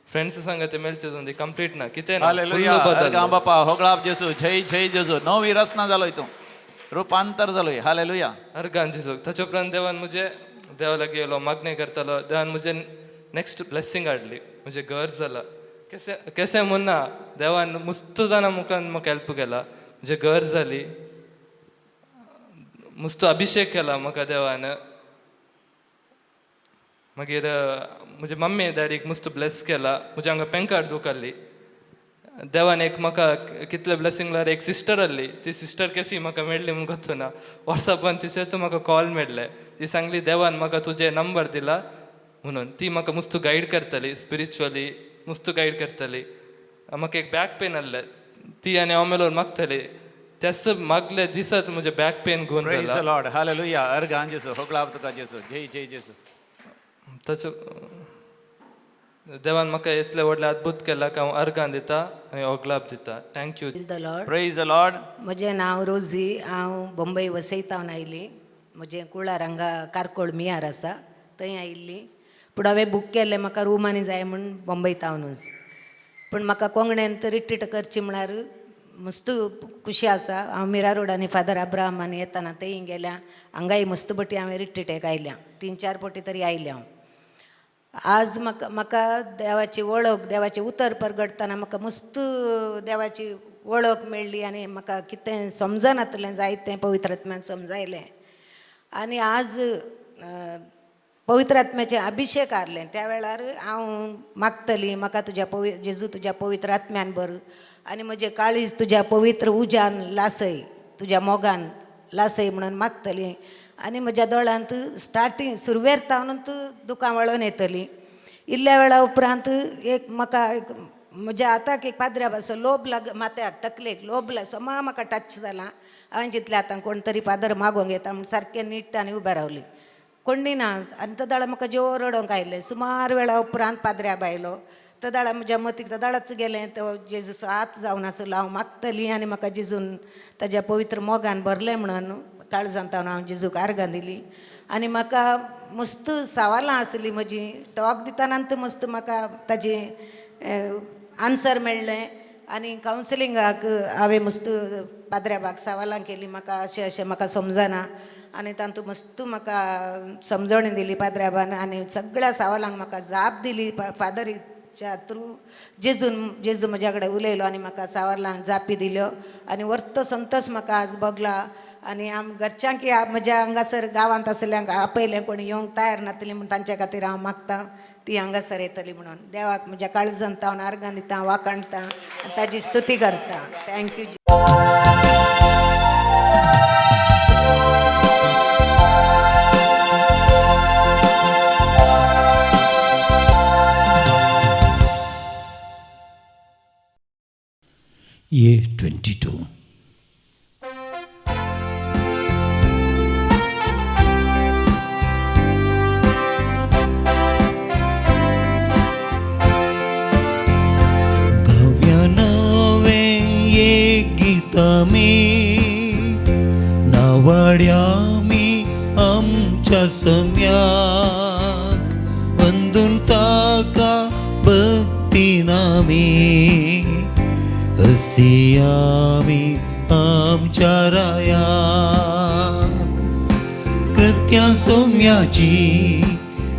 फ्रेंड्स सांगता मेळचें जावन दी, कंप्लीट ना कितें ना, full Hallelujah. बदललो. अर्गां बापा, होगळाप जेसू, जय जय जेजू. नवी रचना जालोय तूं, रुपांतर जालोय. हालेलुया. अर्गान जेजूक. ताचे उपरांत देवान म्हजे, देवा लागीं येयलो, मागणें करतालो, देवान म्हजें नेक्स्ट ब्लेसींग हाडली. म्हजें घर जालां. केसें केसें म्हणना, देवान मुस्त जाणां मुखान म्हाका हेल्प केला. म्हजें घर जाली, मुस्त अभिशेक केला म्हाका देवान. मागीर म्हजे मम्मी डॅडीक मुस्त ब्लेस केला. म्हज्या हांगा पेंकाड दुखारली. देवान एक म्हाका कितले ब्लेसींग म्हळ्यार एक सिस्टर आहली. ती सिस्टर केसी म्हाका मेळ्ळी म्हूण गोत्तू ना. वॉट्सॅपान तिचेर म्हाका कॉल मेळ्ळे. ती सांगली देवान म्हाका तुजें नंबर दिला म्हणून. ती म्हाका मुस्त गायड करताली, स्पिरिच्युअली मुस्त गायड करताली. म्हाका एक बॅक पेन आहलें, ती आनी हांव मेलोवन मागताली. त्याच मागले दिसात म्हजें बॅक पेन गुवन Praise the जाला. Lord. Hallelujah. अर्गां जेजू, होगळाप तुका जेजू, जय जय जेजू. ताचो देवान म्हाका इतलें व्हडलें अद्भुत केलां की हांव अर्गां दिता आनी ओगलाप दिता. Thank you. Praise the Lord. Praise the Lord. म्हजें नांव रोझी. हांव बंबई वसईतावन आयली. म्हजें कुळार हांगा कारकोळ मियार आसा, थंय आयिल्ली. पूण हांवें बूक केल्लें म्हाका रूम आनी जाय म्हूण बंबई तावनूच. पूण म्हाका कोंगण्यान रिट्रीट करची म्हळ्यार मस्त खुशी आसा. हांव मिरा रोड आनी फादर अब्राहम आनी येताना थंय गेल्या. हांगाय मस्त पटी हांवें रिट्रीटेक आयल्या, तीन चार पटी तरी आयल्या हांव. आज म्हाका म्हाका देवाची वळख, देवाचें उतर परगटतना म्हाका मस्त देवाची वळख मेळ्ळी आनी म्हाका कितें समजनातलें जायतें पवित्र आत्म्यान समजायलें. आनी आज पवित्र आत्म्याचे अभिशेक हारलें. त्या वेळार हांव मागतली म्हाका तुज्या जेजू तुज्या पवित्र आत्म्यान भर आनी म्हजें काळीज तुज्या पवित्र उज्यान लासय, तुज्या मोगान लासय म्हणून मागतली. आनी म्हज्या दोळ्यांत स्टार्टींग सुरवेर तावन दुकां वळोन येतली. इल्ल्या वेळा उपरांत एक म्हाका एक म्हज्या हाताक एक पाद्र्या असो लोब लाग माथ्याक तकलेक लोब लाग समा म्हाका टच जाला. हांवें चिंतलें आतां कोण तरी फादर मागोवंक येता म्हूण सारकें नीट आनी उबें रावली, कोण्णी ना. आनी तदाळ म्हाका जोर रडोंक आयलें. सुमार वेळा उपरांत पाद्र्याब आयलो. तदाळा म्हज्या मतीक तदाळाच गेलें, तो जेजूचो हात जावन आसलो, हांव मागतली आनी म्हाका जेजून ताज्या पवित्र मोगान भरलें म्हणून काळजांत हांव जेजूक आर्गां दिली. आनी म्हाका मस्त सवालां आसलीं म्हजी, टॉक दितना मस्त म्हाका ताजी आन्सर मेळ्ळें. आनी कावन्सिलिंगाक हांवें मस्त पाद्र्याबाक सवालां केलीं, म्हाका अशें अशें म्हाका समजना, आनी तातूंत मस्त म्हाका समजणी दिली पाद्र्याबान. आनी सगळ्या सवालांक म्हाका जाप दिली फादरीच्या थ्रू. जेजून जेजू म्हज्या कडेन उलयलो आनी म्हाका सवालांक जापी दिल्यो आनी वर्तो संतोश म्हाका आज भोगला. आनी आम घरच्यांकी म्हज्या हांगासर गांवांत आसल्यांक आपयलें, कोणी येवंक तयार नातली म्हूण तांच्या खातीर हांव मागतां ती हांगासर येतली म्हणून. देवाक म्हज्या काळजांत हांव आर्गां दिता, वाखाणता आनी ताजी स्तुती करता. Thank you. A 22. गव्या नवें एक गीतामी नावाड्यामी आमच्या सम्याक वंदून ताका भक्ती नामी हसियामी आमच्या रायाक कृत्या सौम्याची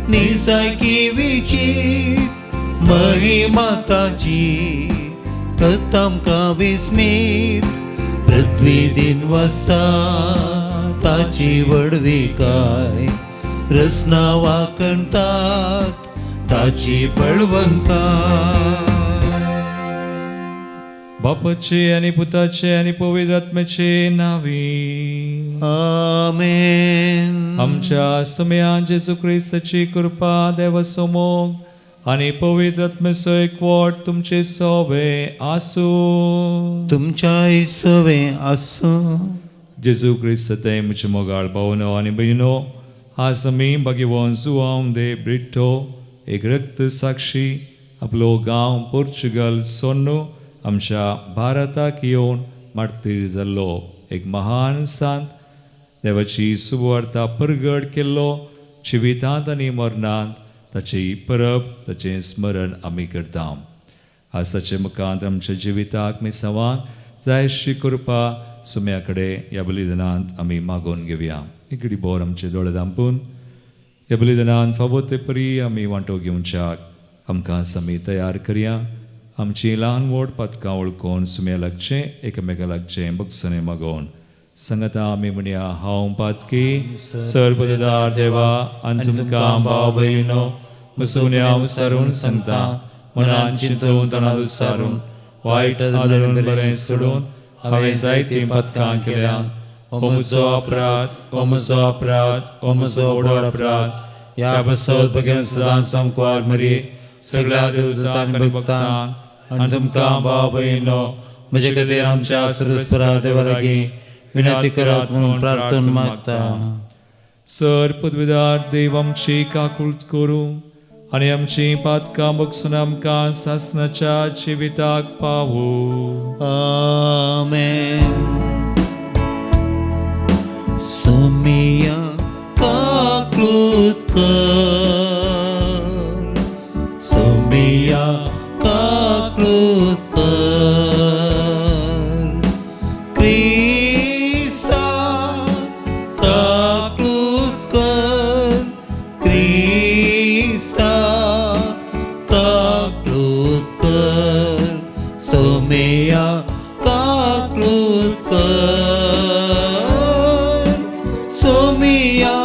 निसायकी विचित महिमा ताची कथामकां विस्मीत पृथ्वी दिन वसा ताची व्हडविकाय रसना वाकणतात ताची बळवंताय. बापाचे आनी पुताचे आनी पवित्र आत्म्याचे नावी आमेन. आमच्या सुमयान जेजू क्रिस्ताची कृपा, देवाचो मोग आनी पवित्र आत्म्याचो एकवट तुमचे सोवे आसूं. तुमच्या सवे आसूं. जेजू क्रिस्त ते म्हजे मोगाळ भावनो आनी भयणो, आज आमी भाग्यवान जुआंव दे ब्रिटो एक रक्त साक्षी आपलो गांव पोर्चुगल सोडून आमच्या भारताक येवन मार्तीर जाल्लो एक महान सांत, देवाची सुवार्ता परगट केल्लो, जिवितांत आनी मरणांत ताची परब ताचें स्मरण आमी करता. आज ताचे मुखांत आमच्या जिविताक मिसावांक जायशी कृपा सुम्या कडेन ह्या बलिदानांत आमी मागोवन घेवया. इकडी बोर आमचे दोळे धांपून ह्या बलिदानांत फावो ते परी आमी वांटो घेवच्याक आमकां समी तयार करया. आमची ल्हान व्हड पातकां वळखून सुम्या लागचें एकामेका लागचें बक्षणें मागोवन सांगता आमी म्हणया, हांव पातकी सर्वदार देवा आनी तुमकां भाव भयणो मसुन्या सारून सांगता, मनान चिंतून तणांत सारून वायट आदरून बरें सोडून हांवें जायतीं पातकां केल्या. हो म्हजो अपराध, हो म्हजो अपराध, हो म्हजो व्हडो अपराध. ह्या पासत भगवान सदां सामकार मरी सगळ्या देवदूतांक आनी भक्तांक आनी तुमकां भाव भयणो म्हजे खातीर आमच्या सर्वेस्परा देवा लागीं विनंती करात म्हणून प्रार्थना मागता. सर पदवीदार देव आमची काकूळट करूं आनी आमची पातकां बक्षून आमकां सासणाच्या जिविताक पावूं. आमेन. सोमिया काकूत कर, सोमिया काकूत कर, क्रिस्ता काकूत कर, क्रिस्ता काकूत कर, सोमिया काकूत कर, सोमिया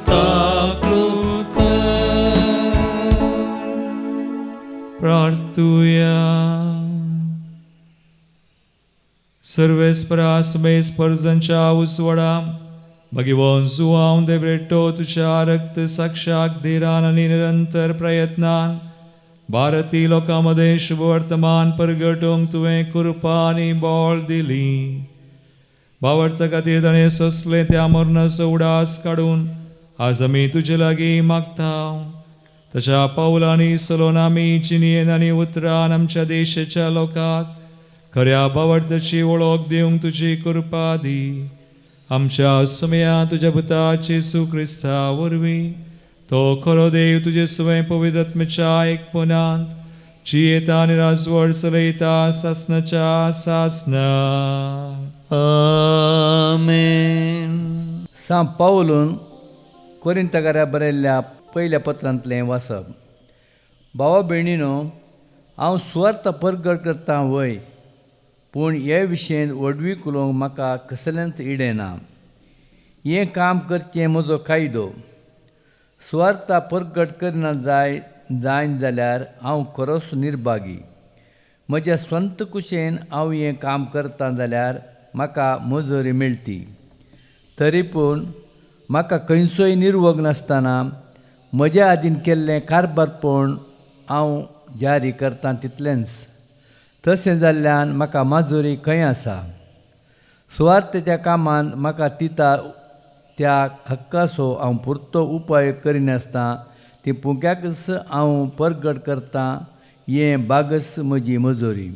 काकूत कर. प्रार्थुया. सर्वेस्परा सुमेस परजांच्या उजवाडा भगिवन जुआंव दे ब्रेटो तुझ्या रक्त साक्षाक धिरान आनी निरंतर प्रयत्नान भारती लोकां मदें शुभवर्तमान परगटूंक तुवें कृपा आनी बळ दिली. भावार्था खातीर ताणें सोंसलें त्या मरणाचो उडास काडून आज आमी तुजे लागीं मागता. ताच्या पावलांनी चलोवन आमी जिणयेन आनी उतरान आमच्या देशाच्या लोकांक खऱ्या भावार्थाची वळख दिवंक तुजी कृपा दी. आमच्या सुमया तुज्या पुता जेजू क्रिस्ता वरवीं तो खरो देव तुजे सुवें पवित्र आत्म्याच्या एकपणांत जियेता आनी राजवड चलयता सासनाच्या सासना. आमेन. सां पावलून कोरिंतकारा बरयल्ल्या पयल्या पत्रांतलें वाचप. भावा भयणीनो, हांव सुवार्थ परगट करता वय, पूण हे विशयेन व्हडवीक उलोवंक म्हाका कसलेंच इडें ना. हें काम करचें म्हजो कायदो. सुवार्था परगट करना जाय जायन जाल्यार हांव खरोच निर्भागी. म्हज्या स्वंत कुशेन हांव हें काम करता जाल्यार म्हाका मजुरी मेळटी, तरी पूण म्हाका खंयचोय निर्वग नासतना म्हज्या आदीन केल्लें कारबारपण हांव जारी करता तितलेंच. तशें जाल्ल्यान म्हाका माजुरी खंय आसा? सुवार्थेच्या कामान म्हाका दिता त्या हक्काचो हांव पुरतो उपाय करिनासतना ती पुंक्याकच हांव परगट करता. हें बागस म्हजी मजुरी.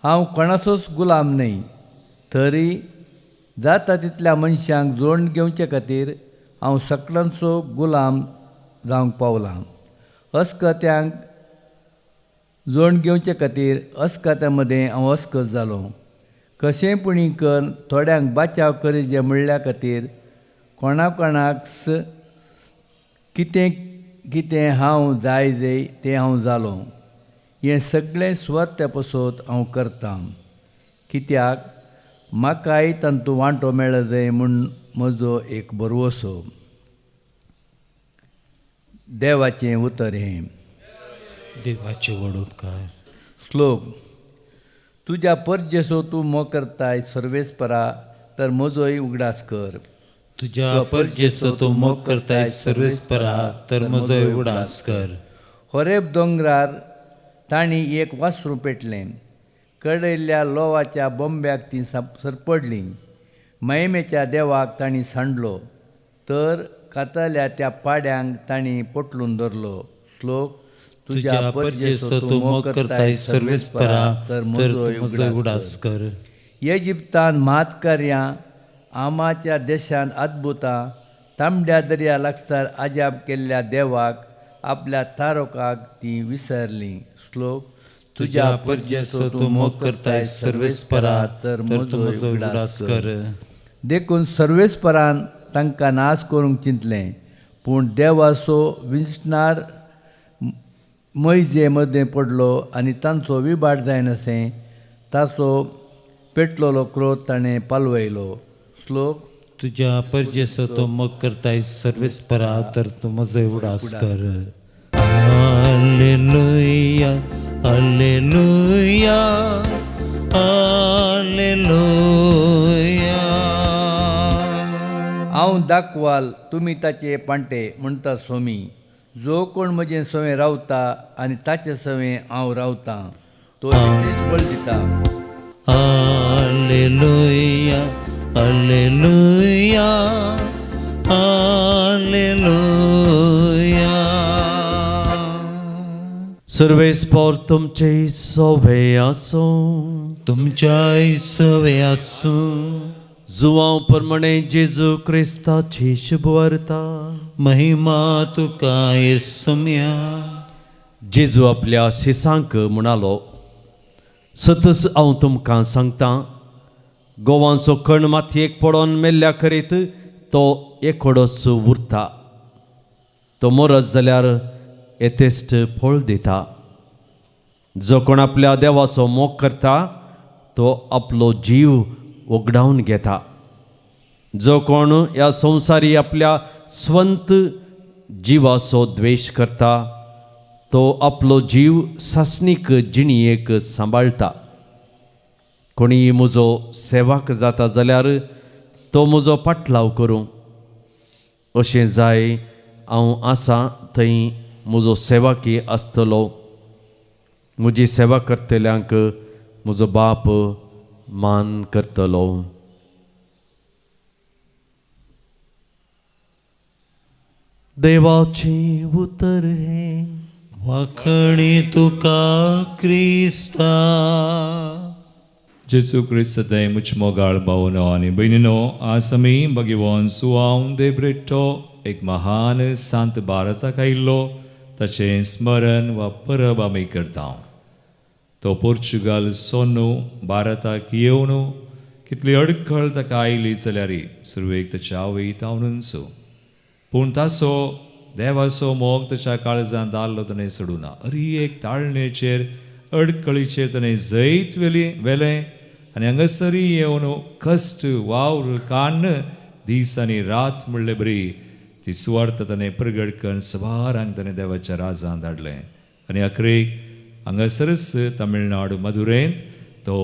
हांव कोणाचोच गुलाम न्हय, तरी जाता तितल्या मनशांक जोडून घेवचे खातीर हांव सगळ्यांचो गुलाम जावंक पावलां. अस्कत्यांक जोडून घेवचे खातीर अस्कत्यां मदें हांव अस्कत जालो. कशें पुणी करून थोड्यांक बाचाव करीजे म्हणल्या खातीर कोणा कोणाक कितें कितें हांव जाय जाय तें हांव जालो. हें सगळें सुवार्थ्या पसत हांव करतां, कित्याक म्हाकाय तांतूं वांटो मेळत जाय म्हूण म्हजो एक भरवसो. देवाचें उतर हें. देवाचे व्हड उपकार. श्लोक. तुज्या परजेसो तूं मोग करताय सर्वेस्परा, तर म्हजोय उगडास कर. तुज्या परजेसो तूं मोग करताय सर्वेस्परा, तर म्हजोय उगडास कर. होरेब दोंगरार तांणी एक वासरूं पेटलें, कडयल्ल्या लोवाच्या बोंब्याक तीं सरपडलीं. महिमेच्या देवाक तांणी सांडलो, तर कातल्या त्या पाड्यांक तांणी पोटलून धरलो. श्लोक. तुज्या परजेसो तूं मोग करताय सर्वेस्परा, तर म्हजोय उगडास कर. इजिप्तान म्हातकार्यां, आमाच्या देशांत अद्भुतां, तांबड्या दर्या लागसार अजाप केल्ल्या देवाक आपल्या तारोकाक तीं विसरलीं. श्लोक. तुज्या परजेसो तूं मोग करताय सर्वेस्परा, तर म्हजो उगडास कर. देखून सर्वेस्परान तांकां नाश करूंक चिंतलें, पूण देवाचो विंचणार मैजे मदें पडलो आनी तांचो विभाट जायनासें ताचो पेटलेलो क्रोध ताणें पालवयलो. श्लोक. तुज्या परजेसो तूं मोग करताय सर्वेस्परा, तर तूं म्हजो उगडास कर. Hallelujah, hallelujah, hallelujah. हांव दाखवाल तुमी ताचे पांटे म्हणटा सोमी. जो कोण म्हजें सवें रावता आनी ताचे सवें हांव रावतां तो क्रिस्त बळ दिता. Hallelujah, hallelujah, hallelujah. सर्वेस्पर तुमचे सोबे आसूं. तुमच्याय सवे आसूं. जुवांव प्रमाणे जेजू क्रिस्ताची शुभवार्ता. महिमा तुका येसम्या. जेजू आपल्या शिसांक म्हणालो, सतच हांव तुमकां सांगतां, गोवांचो कण मातयेक पडोन मेल्ल्या करीत तो एकोडोच उरता. तो मरत जाल्यार येतेस्ट फळ दिता. जो कोण आपल्या देवाचो मोग करता तो आपलो जीव वगडावन घेता. जो कोण ह्या संवसारी आपल्या स्वंत जिवाचो द्वेश करता तो आपलो जीव सासणीक जिणयेक सांबाळटा. कोणीय म्हजो सेवाक जाता जाल्यार तो म्हजो पाटलाव करूं, अशें जाय हांव आसा थंय म्हजो सेवाकी आसतलो. म्हजी सेवा करतल्यांक म्हजो बाप मान करतलो. देवाचें उतर हें. वाखणी तुका क्रिस्ता. जेजू क्रिस्त सदांय मुच मोगाळ भावनो आनी भयणीनो, आज आमी भगवान सुवांव दे ब्रिट्टो एक महान सांत भारताक आयिल्लो ताचें स्मरण वा परब आमी करता. तो पोर्चुगाल सोनू भारताक येवन कितली अडखळ ताका आयली जाल्यार सुरवेक ताच्या आवय तावनूच, पूण ताचो देवाचो मोग ताच्या काळजांत आहलो ताणें सोडूना. अरी एक ताळणेचेर अडखळीचेर ताणें जैत वेली वेलें आनी हांगासरी येवन कश्ट वावर काण्ण दीस आनी रात म्हणले बरी ती सुवार्थ ताणें प्रगट करून सवारांक ताणें देवाच्या राजांत धाडलें. आनी अखरेक हांगासरच तमिळनाडू मदुरेंत तो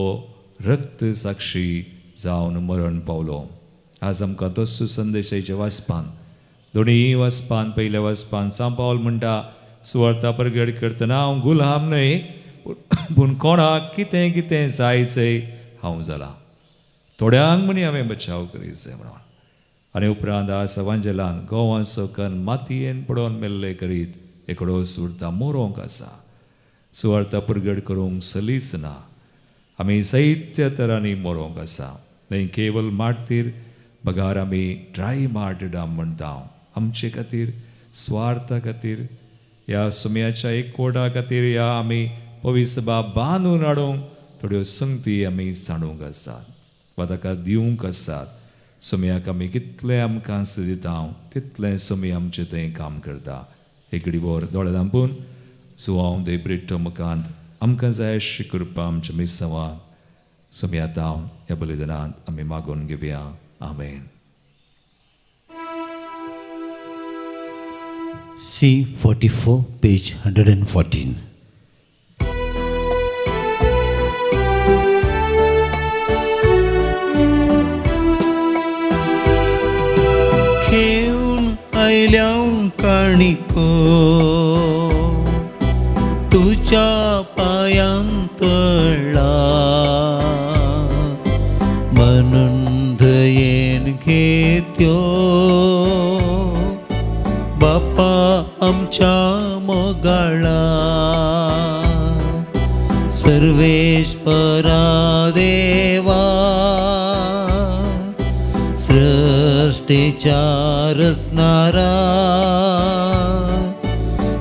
रक्त साक्षी जावन मरण पावलो. आज आमकां तोच संदेशाचे वाचपान दोनूय वाचपान पयल्या वाचपान सांव पावल म्हणटा सुवार्ता प्रगट करतना हांव गुलाम न्हय पूण कोणाक कितें कितें जायचें हांव जाला, थोड्यांक म्हणी हांवें बचाव करीत जाय म्हणून. आनी उपरांत आज सवांजेलान गोवाचो कन मातयेन पडोवन मेल्ले करीत एकडो सुरता मोरोंक आसा. सुवार्ता प्रगट करूंक सलीस ना, आमी साहित्य तरांनी मोरोंक आसा. न्हय केवल मार्तीर बगार आमी ड्राय मार्टडाम म्हणटा. आमचे खातीर स्वार्था खातीर ह्या सुम्याच्या एकवटा खातीर ह्या आमी पविसभा बांदून हाडूंक थोड्यो संगती आमी सांडूंक आसात वा ताका दिवंक आसात. सुम्याक आमी कितलें आमकां दिता तितलें सुमी आमचें थंय काम करता. एक वर दोळे धांपून सुवांव दे ब्रिट्टो मुखांत आमकां जाय अशी कृपा आमच्या मिसवान सुम्या तावन ह्या बलिदानांत आमी मागून घेवया. आमेन. C44, page 114. घेवन आयल्या काणिको तुज्या पांयां तळा, म्हणून दयेन घेत्यो बापा आमच्या मोगाळा. सर्वेश्वरा देवा सृष्टीच्या रचणारा,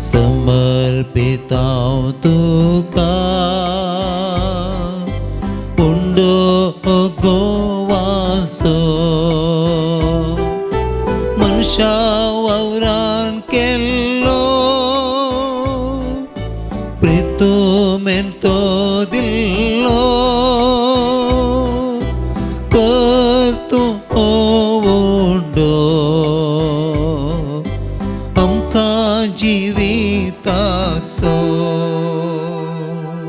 समर्पितांव तुका उंडो गोवासो. मनशा वावरान केल्लो प्रितुमेन तो दिल्लो, करतूं उंडो आमकां जिविताचो.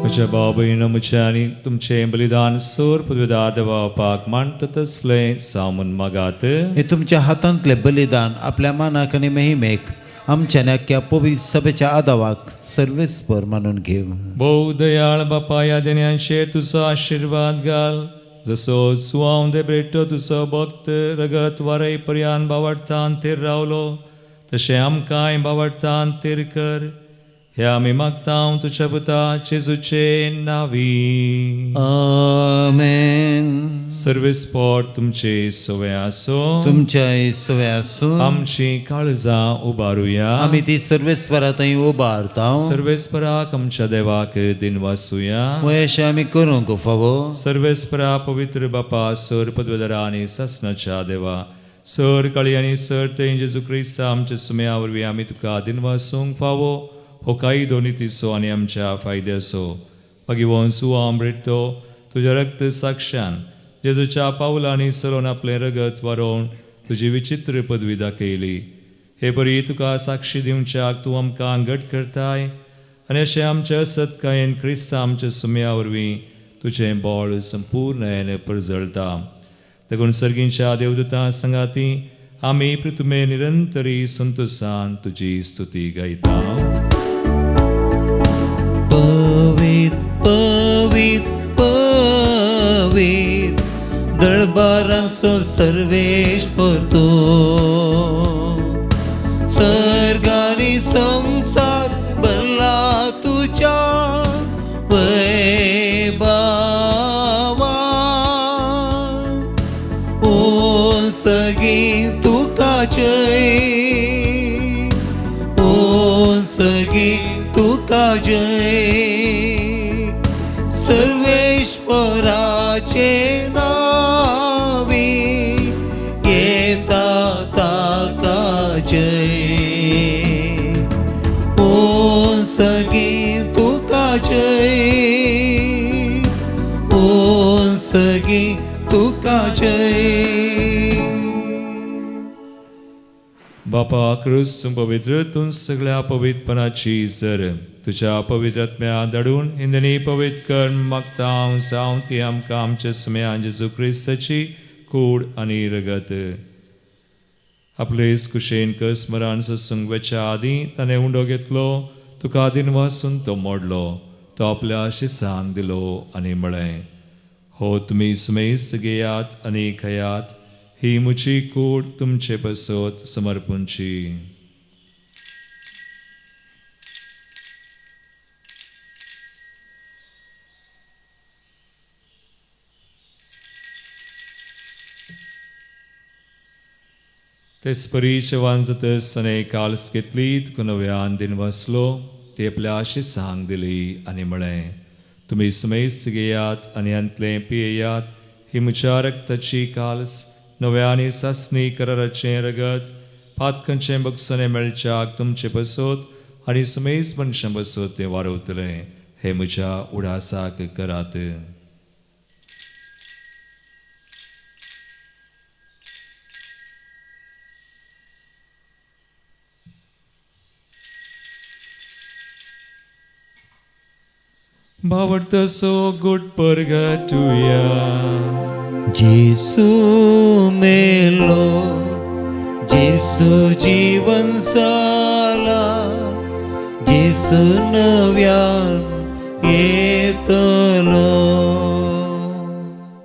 म्हज्या भाव भयणीनो, म्हजें आनी तुमचें बलिदान सोर पदवेदार देवापाक मानता तसलें सामून मागात. हे तुमच्या हातांतलें बलिदान आपल्या मानाक आनी महिमेक आमच्या नाक्या पवित्र सभेच्या आदावाक सर्वेस्पर मानून घेव. भोव दयाळ बापा, ह्या देण्यांचेर तुजो आशिर्वाद घाल, जसो सुवांव दे ब्रेट्टो तुजो भक्त रगत वारय पर्यान बावडटान थीर रावलो तशें आमकांय बावडटान थीर कर. हे आमी मागता तुज्या पुता जेजूचे नावी. आमेन. सर्वेस्पर तुमचे सवे आसो. तुमच्याय सवे आसूं. आमची काळजां उबारुया. आमी ती सर्वेस्परा थंय उबारता. सर्वेस्पराक आमच्या देवाक दिनवासुया. अशें आमी करूंक फावो. सर्वेस्परा पवित्र बापा सर पदवेदरा आनी सासणाच्या देवा, सर काळी आनी सर थंय जेजू क्रिस्ता आमच्या सुम्या वरवीं आमी तुका दिनवासूंक फावो. हो कायदो नितीचो आनी आमच्या फायद्याचो भगिवन सुवां ब्रिट्टो तुज्या रक्त साक्षान जेजूच्या पावलांनी सरोन आपलें रगत वारोवन तुजी विचित्र पदवी दाखयली. हे परी तुका साक्षी दिवच्याक तूं आमकां घट करताय आनी अशें आमच्या सत्कायेन क्रिस्ता आमच्या सुम्या वरवीं तुजें बळ संपूर्ण परजळटा. देखून सर्गींच्या देवदूतां सांगाती आमी पृथ्वे निरंतरी संतोसान तुजी स्तुती गायता. पवित्र दावीद दळबारांचो सर्वेश तूं सर्गानी संसार भरला तुज्या वैभवान सगी तुका जय सगी तुका जय सर्वेश्वराचे नावी येता ताका जय सगी तुका जय सगी तुका जय. बापा क्रूस पवित्र तूं सगळ्या पवित्रपणाची सर तुज्या पवित्र आत्म्या धाडून हिंदनी पवित्र कर मागता हांव जावं ती आमकां आमच्या सुम्या जेजू क्रिस्ताची कूड आनी रगत. आपले कुशेन स्मरण सत्संग वचच्या आदीं ताणें उंडो घेतलो, तुका आदीन वासून तो मोडलो, तो आपल्या शिसांक दिलो आनी म्हळें, हो तुमी सुमेस्त घेयात आनी खयात, ही म्हजी कूड तुमचे पासत समर्पूंची. तेच परी जेवण जातच ताणें काल्स घेतली, तुका नव्यान दिन वाचलो, ती आपल्या शिसांक दिली आनी म्हळें, तुमी सुमेस्त घेयात आनी हांतलें पियेयात, ही म्हज्या रक्ताची काल्स, नव्या आनी सासणी कराराचें रगत, पातकांचें बक्षणें मेळच्याक तुमचे पासत आनी सुमेस्त मनशां पासत तें वाडवतलें, हें म्हज्या उडासाक करात. भावार्थाचो गुड परगटुया. जेसू मेलो, जेसू जीवन जाला, जेसू नव्यान येतलो.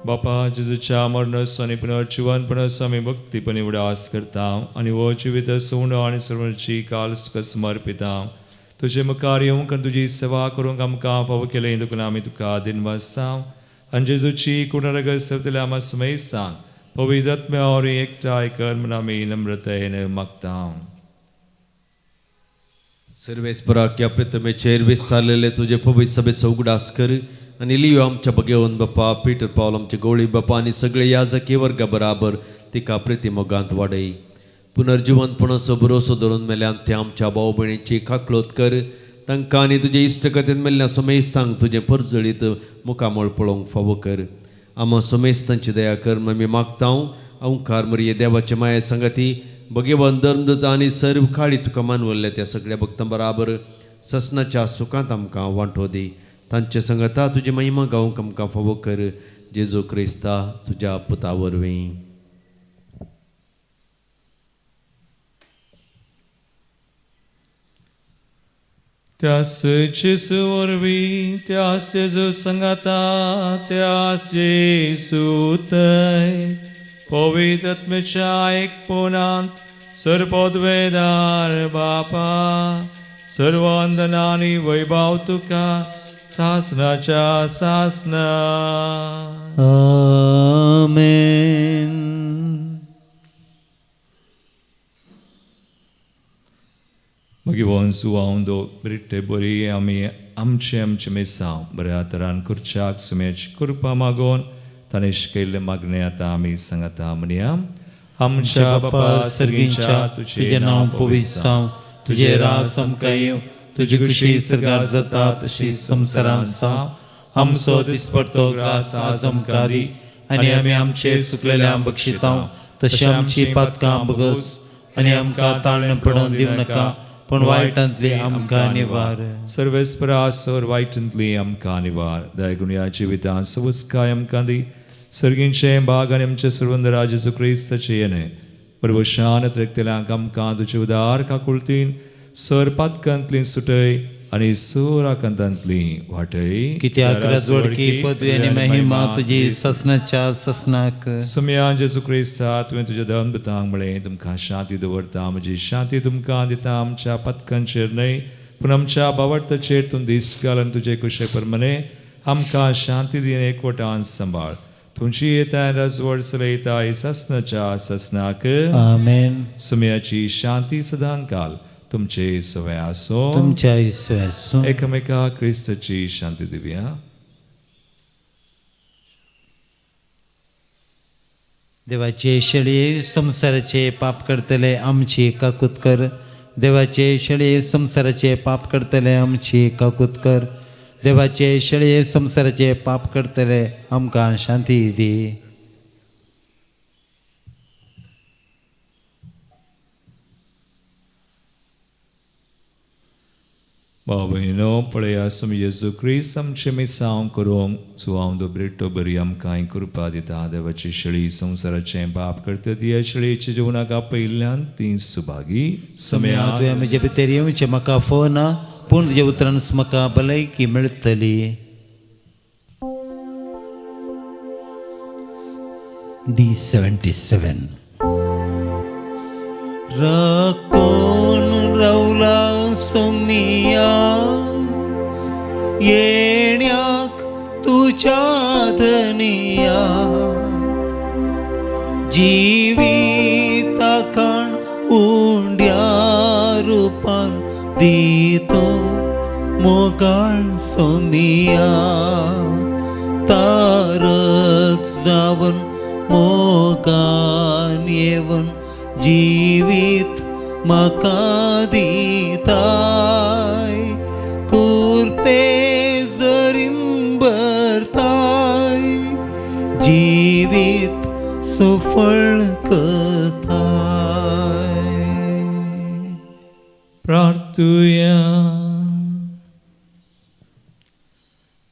बापा जेजूच्या मरणाचो आनी पुनर्जिवनपणाचो आमी भक्तीपणी उडास करता आनी हो जिवीत उंडो आनी सर्वांची काल तुका समर्पिता. तुजे मुखार येवंक आनी तुजी सेवा करूंक आमकां फावो केलें देखून आमी तुका दिनवासा. आनी जेजूची कुणरगत सेवतल्या आमा सुमेस्तांक पवित्र आत्म्या वरवीं एकठांय कर म्हूण आमी नम्रतायेन मागता. सर्वेस्पराक प्रतिमेचेर विस्तारलेले तुजे पवित्र सभेचो उगडास कर आनी लियो आमच्या भगेवन बापा पीटर पावल आमचे गोळी बापा आनी सगळे याजकी वर्गा बराबर तिका प्रतिमोगांत वाडय. पुनर्जिवनपणाचो भरोसो धरून मेल्यान ते आमच्या भाव भयणीची काकळोत कर, तांकां आनी तुजे इश्टकथेन मेल्ल्या सोमेस्तांक तुजें परजळीत मुखामळ पळोवंक फावो कर. आमा सोमेस्तांची दया कर म्हूण आमी मागता. ओंकार मरिये देवाचे माये सांगाती भगेवन धर्मदूत आनी सर्व काळी तुका मानवल्ल्या त्या सगळ्या भक्तां बराबर ससनाच्या सुखांत आमकां वांटो दी. तांचे सांगाता तुजी महिमा गावंक आमकां फावो कर, जेजू क्रिस्ता तुज्या पुता वरवीं. त्यास जेजू वरवीं, त्यास जेजू सांगाता, त्यास जेजू थंय पवित्र आत्म्याच्या एकपणांत सर्वपदवेदार बापा सर्वांदना आनी वैभव तुका सासनाच्या सासना. आमेन. मागीर वंसू हांव दो ब्रिट्टे बरी आमी आमचे आमचे मिसांव बऱ्या तरान करच्याक सुम्याची कृपा मागोवन ताणें शिकयल्लें मागणें आतां आमी सांगता. म्हणया, आमच्या बापा सर्गींच्या तुजें नांव पवित्र जावं, तुजें राज आमकां येवं, तुजी खुशी सर्गार जाता तशी संवसारांत जावं. आमचो दिसपडतो ग्रास आज आमकां दी आनी आमी आमचेर चुकलेल्या बक्षितां तशें आमची पातकां बगस आनी आमकां ताळणें पडोवन दिवं नाका, पूण वायटांतली आमकां निवार. सर्वेस्परा सोर वायटांतली आमकां निवार. दयागुणया जिवितां सवस्काय आमकां दी, सर्गींचें भाग आनी आमचे सर्वंदरा जेजू क्रिस्ताचें येणें परवशान त्रेकतल्यांक आमकां तुजे उदार काकुळतीन सर पातकांतली सुटय आनी सोर आकांतांतली वाटय. कित्याक राजवडकी पदवी आनी महिमा तुजी ससनाच्या ससनाक. सुमया जेजू क्रिस्ता, तुवें तुज्या धर्म पुतांक म्हळें, तुमकां शांती दवरता, म्हजी शांती तुमकां दिता. आमच्या पथकांचेर न्हय पूण आमच्या बावडताचेर तूं दिश्ट घाल आनी तुजे कुशे प्रमाणे आमकां शांती दिन एकवटान सांबाळ. तुमची येता राजवड चलयता ससनाच्या ससनाक. आमेन. सुमयाची शांती सदांकाल तुमचे सवय आसो. तुमच्या सवय आसूं. एकामेका क्रिस्ताची शांती दिवया. देवाचे शेळये संवसाराचे पाप करतले आमची काकूत कर. देवाचे शेळये संवसाराचे पाप करतले आमची काकूत कर. देवाचे शेळये संवसाराचे पाप करतले आमकां शांती दी. भाव भयणीनो, पळया सुमी जेजू क्रिस्त आमचें मिसांव करूंक सुवांव दोब्रेटो बरी आमकां कृपा दिता. देवाची शेळी संवसाराचें पाप करता ती ह्या शेळयेच्या जेवणाक आपयिल्ल्यान ती सुभागी. समया तुवें म्हजे भितर येवचें म्हाका फोना, पूण तुज्या उतरान म्हाका भलायकी मेळटली. D77. राखून रावला सोमिया येण्याक तुज्या धनिया, जिविता काण उंड्या रुपान दितो मोगाळ सोमिया, तारक जावन मोगान येवन जिवीत म्हाका दिताय, कुरपे जरिंबरताय, जिवीत सुफळ करताय. प्रार्थुया.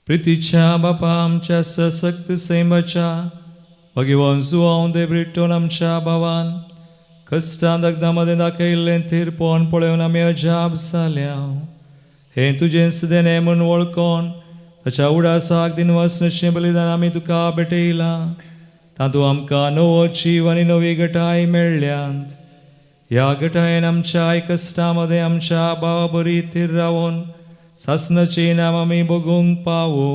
प्रितीच्या बापा, आमच्या सशक्त सैमाच्या भगवान सुवांव दे ब्रिटोन आमच्या भावान कश्टां दगदां मदें दाखयल्लें थीरपण पळोवन आमी अजाप जाल्या. हें तुजें देणें म्हूण वळखोन ताच्या उडासाक दिनवासनाचें बलिदान आमी तुका भेटयलां. तातूंत आमकां नवो जीव आनी नवी गटाय मेळ्ळ्यात. ह्या गटायेन आमच्या कश्टां मदें आमच्या भावा बरी थीर रावन सासनाचें नाम आमी भोगूंक पावो.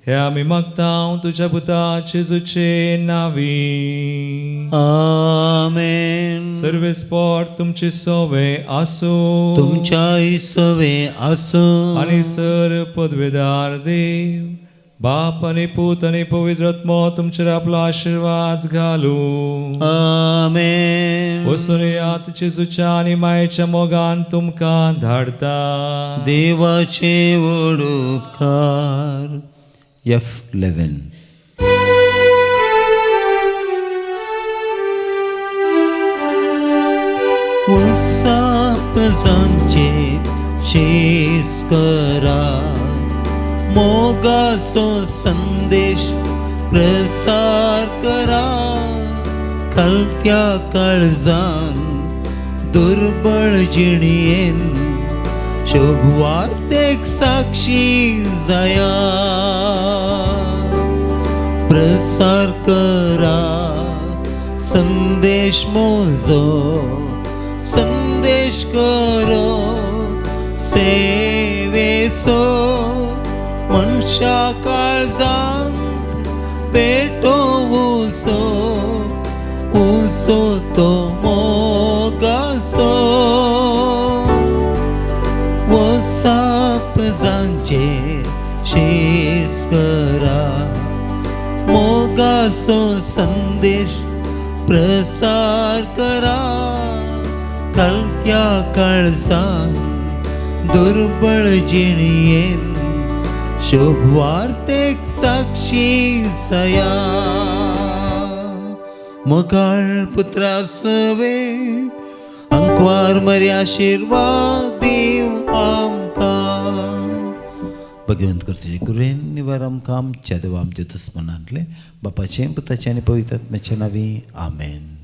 हे आमी मागता तुज्या पुता जेजूचे नांवी. आमेन. सर्वेस्पोर तुमचे सोवे आसूं. तुमच्याय सोवे आसूं. आनी सर पदवेदार देव बाप आनी पूत आनी पवित्र आत्मो तुमचेर आपलो आशिर्वाद घालूं. आमेन. वचून येयात, जेजूच्या आनी मायेच्या मोगान तुमकां धाडता. देवाचे व्हड उपकार. F11. उत्सापजांचे शेस करा, मोगाचो संदेश प्रसार करा, खालत्या काळजान दुर्बळ जिणयेन शुभवार्तेक साक्षी जाया. प्रसार करा संदेश मोजो, संदेश करो सेवेसो, मनशा काळजांत पेटोवचो उजो तो मोगाचो. वसापजांचे शेस करा, मोगाचो संदेश प्रसार करा, खालत्या काळजान दुर्बळ जिणयेन शुभवार्तेक साक्षी जाया. मोगाळ पुत्रा सवे अंकवार मरी आशिर्वाद दीव आमकां. भगवंत करचे कृपेन निवार आमकां आमच्या देवा आमच्या दुस्मनांतले बापाचें पुताचें आनी पवित्र आत्म्याच्या नांवी. आमेन.